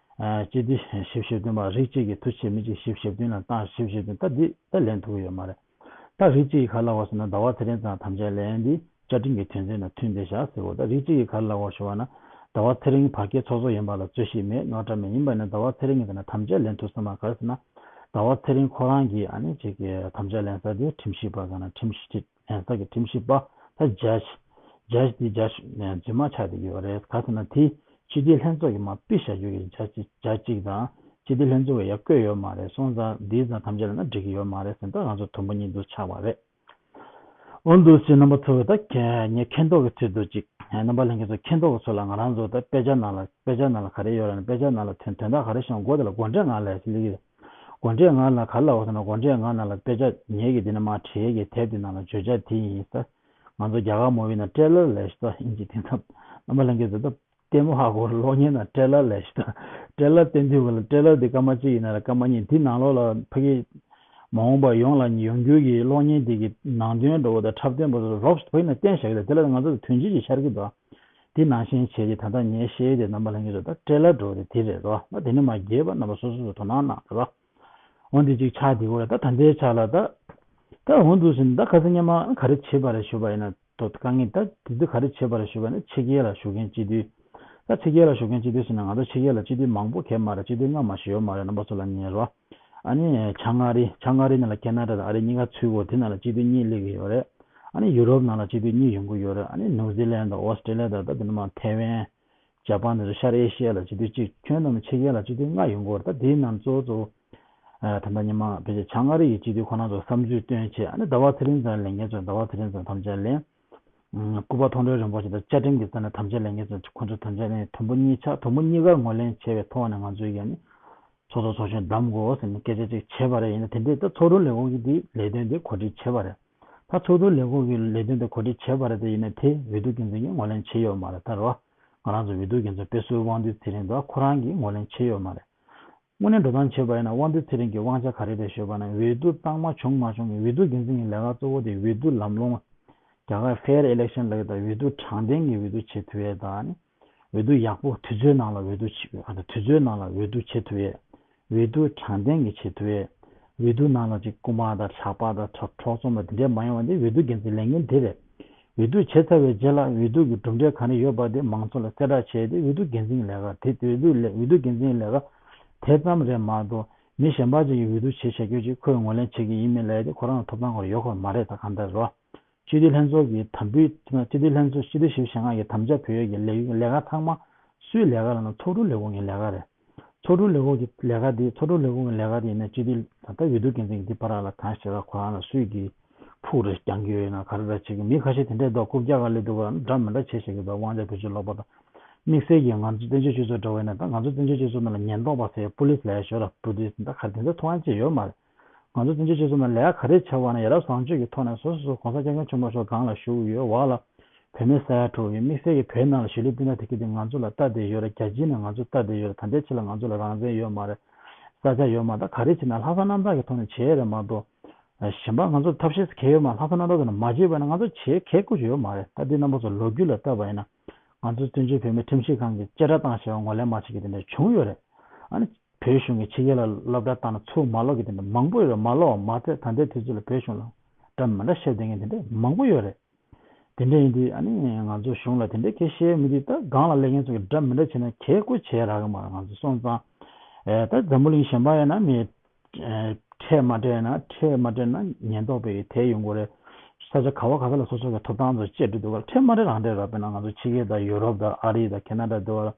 སྤྱི་འཐུས་བཞི་བཅུ་ཞེ་བདུན་པ་རིགས་གཅིག་གི་མཐུ་ཆེ་མི་གཅིག་བཞི་བཅུ་ཞེ་བདུན་ལ་བཏང་། བཞི་བཅུ་ཞེ་བདུན་ད་འདི་ད་ལེན་ཐུབ་ཀྱི་ཡོད་མ་རེད། ད་རིགས་གཅིག་གིས་ག་རེ་ལབ་པ་ཟེར་ན་ཟླ་བ་ཚེ་རིང་ཚང་དམ་བཅའ་ལེན་དེ་བཅའ་ཁྲིམས་ཀྱི་དོན་ཚན་དང་མཐུན་བསྡད་བཞག་ཟེར་གོ། ད་རིགས་གཅིག་གིས་ག་རེ་ལབ་པ་ཞུ་བ་ན་ཟླ་བ་ཚེ་རིང་བར་བརྒལ་ཚོགས་གཙོ་ཡིན་པ་ལ་རྩོད་གཞི་མེད། རྙོག་དྲ་མེད། ཡིན་པ་ན་ཟླ་བ་ཚེ་རིང་གིས་ད་ནི་དམ་བཅའ་ལེན་ཐུབ་ས་མ་ག་རེ་ཟེར་ན་ཟླ་བ་ཚེ་རིང་ཁོ་རང་གིས་ཨ་ནི་ཅིག་གི་དམ་བཅའ་ལེན་ས་དེ་ཁྲིམས་ཞིབ་པ་ག་ན་ཁྲིམས་ཞིབ་ལེན་ས་གི་ཁྲིམས་ཞིབ་པ་ད་ཇཇ་ཇཇ་དེ་ཇཇ་རྫུན་མ་ཆགས་བསྡད་ཀྱི་ཡོད་རེད། ག་ཟེར་ན་དེ་སྤྱི་འཐུས་ལྷན་ཚོགས་ཀྱིས་མར་ཕུད་བཞག་རྒྱུ་གི་ཇཇ་ཅིག་ཇཇ་ཅིག་དང་སྤྱི་འཐུས་ལྷན་ཚོགས་ཀྱིས་ཡར་བསྐོས་ཡོད་མ་རེད། སོང་ཙང་འདིའི་ཙང་དམ་བཅའ་ལེན་ན་འགྲིག་གི་ཡོད་མ་རེད་ཟེར། ད་ང་ཚོ་དུམ་བུ་གཉིས་འདུག་ཆགས་པ་རེད། འོ་འདུག་སེ་རྣམ་པ་ཚོ་ད་ངས་མཁྱེན་རྟོགས་ཀྱི་ཚུལ་དུ་ཅིག་རྣམ་པ་ལྷན་རྒྱས་ཚོ་མཁྱེན་རྟོགས་ཀྱི་ཚུལ་ལ་ང་རང་ཚོ་ད་དཔེ་ཆ་ནང་ལ་དཔེ་ཆ་ནང་ལ་ག་རེ་ཡོད་རེད་ན། དཔེ་ཆ་ནང་ལ་དོན་དོན་དག་ག་རེ་བཤད་ན་མགོ་དེ་ལ་དགོངས་འགྲེལ་ལྔ་ལབ་ཡས་ཅིག་སླེབས་ཀྱི་རེད། དགོངས་འགྲེལ་ལྔ་ལ་ག་རེ་ལབ་པ་ཟེར་ན། དགོངས་འགྲེལ་ལྔ་ནང་ལ་དཔེ་ཆ་ངེད་ཀྱི་འདི་ནས་མར་བྲིས་ཀྱི་དེབ་དེ་ནང་ལ་བརྗོད་བྱ་དེ་ཡིན་ས། ང་ཚོ་རྒྱ་གར་མོ་བི་ནང་ཊེ་ལར་ལབ་ཡས་ཅིག་ད་ཨིན་ཇི་དེ་ཚོ་རྣམ་པ་ལྷན་རྒྱས་ཚོ་ད། ལྟད་མོ་ཧ་གོ་གློག་བརྙན་དང་ཊེ་ལར་ལབ་ཡས་ཅིག་ད། ཊེ་ལར་བསྟན་དུས་ག་ལ་ཊེ་ལར་དེ་སྐར་མ་གཅིག་ཡིན་ན་ར་སྐར་མ་གཉིས་དེ་ནང་ལོགས་ལ་ཕ་གི་མ་འོངས་པ་ཡོང་ལ་ཡོང་རྒྱུ་གི་གློག་བརྙན་དེ་གི་ནང་དོན་འགྲོ་བ་དང་འཁྲབ་སྟོན་པ་ཚོ་རོབ་ཕ་གི་ནང་བསྟན་བཞག་གི་རེད། དེ་ལ་ང་ཚོ་དོན་སྤྱི་ཅིག་ཤར་གི་འདུག་དེ་ནང་བཞིན་བྱས་ཏེ་ད་ལྟ་ངས་བཤད་དེ་རྣམ་པ་ལྷན་རྒྱས་ཚོ་ད་ཊེ་ལར་འགྲོ་བ་དེ་དེ་རེད་རོ། ད་དེ་ནས་མར་རྒྱས་པ་རྣམ་པ་སོ་སོ་ཚོ་དོ་སྣང་གནང་རོགས། འོན་ཏེ་ཅིག་ཆགས་བསྡད་ཡོད་རེད། ད་ད་ལྟའི་ཆ་ལ་ད་ད་འོ་འདུག་ཟེར་ནས་ད་ཁ་སང་སྔོན་མ་ག་རེ་བྱས་པ་རེད་ཞུས་པ་ཡིན་ན། དོ་དཀའ་ངལ་ད་དེ་དུས་ག་རེ་བྱས་པ་རེད་ཞུས་པ་ཡིན་ན་ཕྱི་རྒྱལ་ལ་བཞུགས་མཁན་སྤྱི་འཐུས། ད་ཕྱི་རྒྱལ་ལ་བཞུགས་མཁན་སྤྱི་འཐུས་ཟེར་ན་ང་ཚོ་ཕྱི་རྒྱལ་ལ་སྤྱི་འཐུས་མང་པོ་གས་མ་རེད། སྤྱི་འཐུས་ལྔ་མ་ཞིག་ཡོད་མ་རེད། རྣམ་པ་ཚོ་ལ་ཉན་རོགས། ཨ་ནི་བྱང་ཨ་རི། བྱང་ཨ་རི་ནང་ལ་ཁེ་ན་ཌ་དང་ཨ་རི་གཉིས་ཀ་ཚུད་གོ། དེ་ནང་ལ་སྤྱི་འཐུས་གཉིས་སླེབས་ཀྱི་ཡོད་རེད། ཨ་ནི་ཡུ་རོབ་ནང་ལ་སྤྱི་འཐུས་གཉིས་ཡོང་གི་ཡོད་རེད། ཨ་ནི་ནིའུ་ཛི་ལན་དང་ཨོ་སི་ཀྲི་ལི་ཡ་དང་ད་དེ་ནས་མར་ཐའེ་ཝན། ཇ་པན་དེ་ཚོ་ཤར་ཨེ་ཤི་ཡ་ལ་སྤྱི་འཐུས་གཅིག་ཁྱོན་བསྡོམས་ཕྱི་རྒྱལ་ལ་སྤྱི་འཐུས་ལྔ་ཡོང་གི་ཡོད་རེད། ད་དེའི་ནང་གཙོ་བོ་གཙོ་བོ་ཨ་ད་ལྟ་སྔོན་མ་ཕལ་ཆེར་བྱང་ཨ་རི་ཡི་སྤྱི་འཐུས་ཁོ་རང་ཚོ་བསམ་ཚུལ་བཏོན་བྱས། ཨ་ནི་ཟླ་བ་ཚེ་རིང་ཚང་ལས་འགན་ཚོ་ཟླ་བ་ཚེ་རིང་ཚང་དམ་བཅའ་ལེན། ཨ་སྐུ་པར་མཐོང་གྲོལ་རིན་པོ་ཆེ་དང་བཅའ་ཁྲིམས་ཀྱི་རྩ་ནས་དམ་བཅའ་ལེན་མཁན་ཚོ་ཁོ་ཚོ་དམ་བཅའ་ལེན། དུམ་བུ་གཉིས་ཆགས། དུམ་བུ་གཉིས་ཀར་ངོས་ལེན་བྱས་པའི་ཐོག་ནས་ང་ཚོས་ཀྱང་ནི་ཚོགས་གཙོ་ཚོགས་གཞོན་བདམས་དགོས་ཟེར་ནས་སྐད་ཆ་ཅིག་བྱས་པ་རེད། ཡིན་ན་དེ་འདྲའི་ད་ཚོགས་དྲུང་ལས་ཁུངས་ཀྱིས་འདི་ལས་དོན་འདི་གོ་སྒྲིག་བྱས་པ་རེད། ད་ཚོགས་དྲུང་ལས་ཁུངས་ཀྱིས་ལས་དོན་འདི་གོ་སྒྲིག་བྱས་པ་རེད། དེ་ཡིན་ན་དེ་འོས་བསྡུ་འགན་འཛིན་གྱིས་ངོས་ལེན་བྱས་ཡོད་མ་རེད། ད་རེད་བ། ང་རང་ཚོ་འོས་བསྡུ་འགན་འཛིན་དཔེ་སྲིད་དབང་འདུས་ཚེ་རིང་དང་ཁོ་རང་གིས་ངོས་ལེན་བྱས་ཡོད་མ་རེད། དངོས་གནས་འགྲོ་སྟངས་བྱས་པ་ཡིན་ན་དབང་འདུས་ཚེ་རིང་གི་དབང་ཆ་ག་རེ་རེད་ཞུས་པ་ན། འོས་བསྡུ་བཏང་མ་བྱུང་མ་བྱུང་གི་འོས་བསྡུ་འགན་འཛིན་གྱི་ལས་ཀ་གཙོ་བོ་དེ་འོས་བསྡུ་ལམ་ལྷོང་། རྒྱ་གར་ཧྥེར་ཨི་ལེག་ཤན་ལབ་ཡོད། ད་འོས་བསྡུ་དྲང་བདེན་གྱི་འོས་བསྡུ་བྱེད་ཐུབ་ཡས་དང་ནི། འོས་བསྡུ་ཡག་པོ་དུས་ཚོད་ནང་ལ་འོས་བསྡུ་བྱེད། ཨ་ད་དུས་ཚོད་ནང་ལ་འོས་བསྡུ་བྱེད་ཐུབ་ཡས། འོས་བསྡུ་དྲང་བདེན་གྱི་བྱེད་ཐུབ་ཡས། འོས་བསྡུ་ནང་ལ་ཅིག་རྐུ་མ་དང་ཁྲག་པ་དང་ཁྲག་འཕྲོག་རྩོམ་པ་འདི་འདྲས་མ་ཡོང་བ་འདི་འོས་བསྡུ་འགན་འཛིན་ལས་འགན་དེ་རེད། འོས་བསྡུ་བྱས་ཚར་བའི་རྗེས་ལ་འོས་བསྡུ་གི་གྲུབ་འབྲས་ག་རེ་ཡོད་པ་དེ་མང་ཚོགས་ལ་གསལ་བསྒྲགས་བྱས་ཏེ་འོས་བསྡུ་འགན་འཛིན་གྱི་ལས་ཀ་དེ། འོས་བསྡུ་ལས་འོས་བསྡུ་འགན་འཛིན་གྱི་ལས་ཀ་དེ་ཙམ་རེད་མ་གཏོགས་མི་གཞན་པ་ཅིག་གིས་འོས་བསྡུ་བྱེད་བྱ་རྒྱུ་ཅིག་ཁོས་ངོས་ལེན་བྱེད་ཀྱི་ཡིན་མིན་ལབ་ཡ་དེ་ཁོ་རང་ལ་ཐོབ་ཐང་ཁོ་རང་ཡོད་ཁོ་མ་རེད། ད་གང་ལྟར་རོ། སྤྱི་འཐུས་ལྷན་ཚོགས་ཀྱི་དམ་འབུལ། སྤྱི་འཐུས་ལྷན་ཚོགས་སྤྱི་འཐུས་ཞིབ་བཤེར་ཁང་གི་དམ་བཅའ་བོད་ཡིག་གི་ལས་ལས་ཀ་ཚང་མ་སུའི་ལས་ཀ་ལབ་ན་ཚོགས་དྲུང་ལས་ཁུངས་ཀྱི་ལས་ཀ་རེད། ཚོགས་དྲུང་ལས་ཁུངས་ཀྱི་ལས་ཀ་དེ། ཚོགས་དྲུང་ལས་ཁུངས་ཀྱི་ལས་ཀ་དེ་ཡིན་ན་སྤྱི་འཐུས་ད་ལྟ་འོས་བསྡུ་འགན་འཛིན་གྱི་དེ་བར་ལ་གང་ཞིག་ལ་ཁོ་རང་ལ་སུས་ཀྱིས་ཕུག་རེ་རྒྱག་གི་ཡོད་ན་ག་རེ་ར་བྱེད་ཀྱི། མི་ཁ་ཤས་དེ་འདྲས་འདུག་རྐུབ་བཀྱག་ག་སླེབས་འདུག་ག་འདྲ་མི་འདྲ་བྱེད་བཞག་གི་འདུག་དབང་ཆ་བེད་སྤྱོད་ལོག་པ་དང་། དམིགས་བསལ་གྱིས་ང་ཚོ་བཙན་བྱོལ་སྤྱི་ཚོགས་འདྲ་བོ་ཡིན་ན་ད་ང་ཚོ་བཙན་བྱོལ་སྤྱི་ཚོགས་ནང་ལ་ཉེན་རྟོག་པ་ཟེར་པུ་ལིས་ལབ་ཡ་ཞོར་ལ་པུ་ལིས་ད་ག་རེ་དེ་འདྲ་ཐོབ་ཐང་ཅིག་ཡོད་མ་རེད། ང་ཚོ་བཙན་བྱོལ་སྤྱི་ཚོགས་ནང་ལས་ཀ་ག་རེ་བྱས་པ་ན་ཡ་རབས་བཟང་སྤྱོད་ཀྱི་ཐོག་ནས་སོ་སོ་སོ་༸གོང་ས་༸སྐྱབས་མགོན་ཆེན་པོ་མཆོག་སྒང་ལ་བཞུགས་ཡོད། འོག་ལ་བོད་མི་ས་ཡ་དྲུག་ཡོད། དམིགས་བསལ་གྱི་བོད་ནང་ལ་གཞིས་ལུས་སྤུན་ཟླ་དེ་གས་དེ་ང་ཚོ་ལ་ལྟ་བསྡད་ཡོད་རེད། རྒྱལ་སྤྱིའི་ནང་ང་ཚོ་ལྟ་བསྡད་ཡོད་རེད། ད་ལྟའི་ཆ་ལ་ང་ཚོ་ལ་རང་བཙན་ཡོད་མ་རེད། ས་ཆ་ཡོད་མ་རེད། ད་ག་རེ་བྱས་ན་ལྷག་བསམ་རྣམ་དག་གི་ཐོག་ནས་བྱས་རེད་མ་གཏོགས། གཞན་པ་ང་ཚོ་ཐབས་ཤེས་གང་ཡང་ཡོད་མ་རེད། ལྷག་བསམ་རྣམ་དག་ཐོག་ནས་མ་བྱས་པ་ན་ང་ཚོ་བྱེད་མཁན་དགུ་ཅིག་ཡོད་མ་རེད། ད་འདི་རྣམ་པ་ཚོ་ལོ་རྒྱུས་ལ་བལྟས་པ་ཡིན་ན། ང་ཚོ་བཙན་བྱོལ་བོད་མིའི་ཁྲིམས་ཞིབ་ཁང་གིས་བཅད་ཁྲ་བཏང་བྱས་པ་ངོས་ལེན་མ་བྱེད་མཁན་དེ་འདྲ་བྱུང་ཡོད་རེད། ཨ་ནི་བོད་གཞུང་གིས་ཕྱི་རྒྱལ་ལ་སློབ་གྲྭ་བཏང་ན་ཚུར་མ་ལོག་མཁན་དེ་འདྲ་མང་པོ་ཡོད་རེད། མ་ལོག་པ་མ་ཚད་ད་ལྟའི་དུས་ཚོད་ལ་བོད་གཞུང་ལ་འདྲ་མི་འདྲ་བཤད་བསྡད་མཁན་དེ་འདྲ་མང་པོ་ཡོད་རེད། དེ་འདྲ་ཡིན་དུས་ཨ་ནི་ང་ཚོ་གཞུང་ལ་དེ་འདྲ་གལ་བཤད་མི་འདུག་ད་སྒང་ལ་སླེབས་མཁན་ཚོ་གིས་འདྲ་མི་འདྲ་བྱས་ན་གལ་དགུ་བྱས་རག་གི་མ་རེད། ང་ཚོ་སོང་ཙང་ཨེ་ད་འཛམ་བུ་གླིང་གཞན་པ་ཡིན་ན་མི་ཨེ་ཁྲལ་མ་སྤྲད་ན། ཁྲལ་མ་སྤྲད་ན་ཉེན་རྟོག་པས་དེད་ཡོང་གི་རེད། ས་ཆ་ག་བ་ག་ས་ལ་སོ་སོ་གི་ཐོབ་ཐང་ཚོ་བཅད་འགྲོ་འདུག་ག་ཁྲལ་མ་སྤྲད་རང་སྤྲད་ར། དཔེར་ན་ང་ཚོ་ཕྱི་རྒྱལ་དང་ཡུ་རོབ་དང་ཨ་རི་དང་ཁེ་ན་ཌ་འདི་བ་ལ།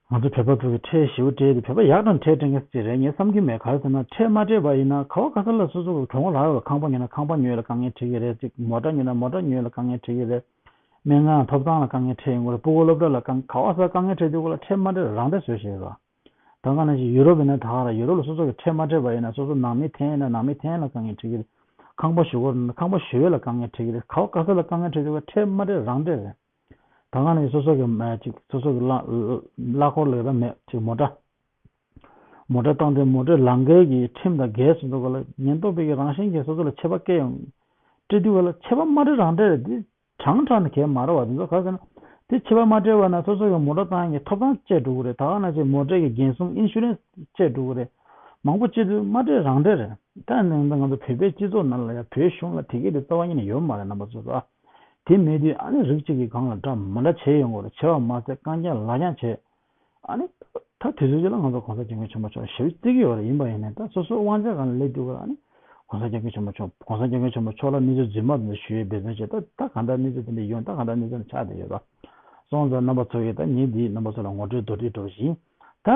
ང་ཚོ་བོད་པ་ཚོ་གི་ཁྲལ་ཞེ་པོ་སྤྲད་དེ་བོད་པ་ཡག་དང་ཁྲལ་སྤྲད་མཁན་ཅིག་རེད། ངས་བསམ་གྱི་མེད། ག་རེ་ཟེར་ན་ཁྲལ་མ་སྤྲད་པ་ཡིན་ན་ག་བ་ག་ས་ལ་སོ་སོ་གི་གྱོང་རག་ཡོད། ཁང་པ་ཉོས་ན་ཁང་པ་ཉོས་ལ་དཀའ་ངལ་འཕྲད་ཀྱི་རེད། ཅིག་མོ་ཊ་ཉོས་ན་མོ་ཊ་ཉོས་ལ་དཀའ་ངལ་འཕྲད་ཀྱི་རེད། སྨན་ཁང་ཐོབ་ཐང་ལ་དཀའ་ངལ་འཕྲད་ཡོང་གི་རེད། སྤུ་གུ་སློབ་གྲྭ་ལ་དཀའ་ག་བ་ག་ས་དཀའ་ངལ་འཕྲད་དུས་ག་ལ་ཁྲལ་མ་སྤྲད་རང་སྤྲད་བཟོས་བཞག་ཡོད་ར། ད་ག་ནང་བཞིན་ཡུ་རོབ་ཡིན་ན་ད་ག་ར་ཡུ་རོབ་ལ་སོ་སོ་གི་ཁྲལ་མ་སྤྲད་པ་ཡིན་ན་སོ་སོ་ནང་མི་འཐེན་ཡིན་ན་ནང་མི་འཐེན་ལ་དཀའ་ངལ་འཕྲད་ཀྱི་རེད། ཁང་པ་ཞུ་དགོས་རེད་ན་ཁང་པ་ཞུ་ཡས་ལ་དཀའ་ངལ་འཕྲད་ཀྱི་རེད། ག་བ་ག་ས་ལ་དཀའ་ངལ་འཕྲད་དུས་ག་ཁྲལ་མ་སྤྲད་རང་སྤྲད་རེད། ད་ག་ནང་བཞིན་སོ་སོ་གི་མ་ཅིག་སོ་སོ་གི་གླ་གླ་འཁོར་ལ་ཡོད་ད་མེད་ཅིག་མོ་ཊ། མོ་ཊ་བཏང་དུས་མོ་ཊའི་ལམ་ཁའི་གི་ཁྲིམས་དང་འགལ་སོང་དུས་ག་ལ་ཉེན་རྟོག་པའི་གི་རང་བཞིན་གྱིས་སོ་སོ་ལ་ཆད་པ་བཀལ་ཡོང་། སྤྲད་དུས་ག་ལ་ཆད་པ་མ་སྤྲད་རང་སྤྲད་རེད། འདི་དྲང་དྲང་ནས་གལ་མ་རེད་བ། འདི་ཚོ་ག་རེ་ཟེར་ན། དེ་ཆད་པ་མ་སྤྲད་པ་ན་སོ་སོ་གི་མོ་ཊ་བཏང་ཡག་གི་ཐོབ་ཐང་བཅད་འགྲོ་གི་རེད། ད་ག་ནང་བཞིན་མོ་ཊའི་གི་འགན་སྲུང་ཨིན་ཤུ་རན་སི་བཅད་འགྲོ་གི་རེད། མང་པོ་བཅད་དུས་མ་སྤྲད་རང་སྤྲད་རེད། ད་ནི་ང་ཚོ་བོད་པའི་སྤྱི་ཚོགས་ནང་ལ་ཡང་བོད་གཞུང་ལ་དེ་གས་དེ་རྩ་བ་ཉིད་ནས་ཡོད་མ་རེད། རྣམ་པ་ཚོ་ལ། དེ་མེད་དུས་ཨ་ནི་རིགས་གཅིག་གི་སྒང་ལ་འདྲ་མི་འདྲ་བྱས་ཡོང་གི་རེད། བྱས་པ་མ་ཟད་རྐང་རྐྱང་ལག་རྐྱང་བྱས། ཨ་ནི། ད་དུས་ཚོད་ཅིག་ལ་ང་ཚོ་གོང་ས་སྐྱབས་མགོན་ཆེན་པོ་མཆོག་ཞེ་པོ་བརྩི་གི་ཡོད་རེད། ཡིན་པ་ཡིན་ནའི་ད་སོ་སོ་དབང་ཆ་སྒང་ལ་སླེབས་དུས་ག་ལ་ཨ་ནི། གོང་ས་སྐྱབས་མགོན་ཆེན་པོ་མཆོག་གོང་ས་སྐྱབས་མགོན་ཆེན་པོ་མཆོག་ལ་གནས་ཚུལ་རྫུན་མ་འདི་ཞུ་ཡས་འབད་བརྩོན་བྱས། ད་ད་ག་འདྲ་གནས་ཚུལ་དེ་འདྲ་ཡོད། ད་ག་འདྲ་གནས་ཚུལ་འདི་ཆགས་བསྡད་ཡོད་ད། སོང་ཙང་རྣམ་པ་ཚོ་གིས་ད་ངས་འདི་རྣམ་པ་ཚོ་ལ་ངོ་སྤྲོད་མདོར་བསྡུས་འདྲ་པོ་ཞིག་ཡིན། ད།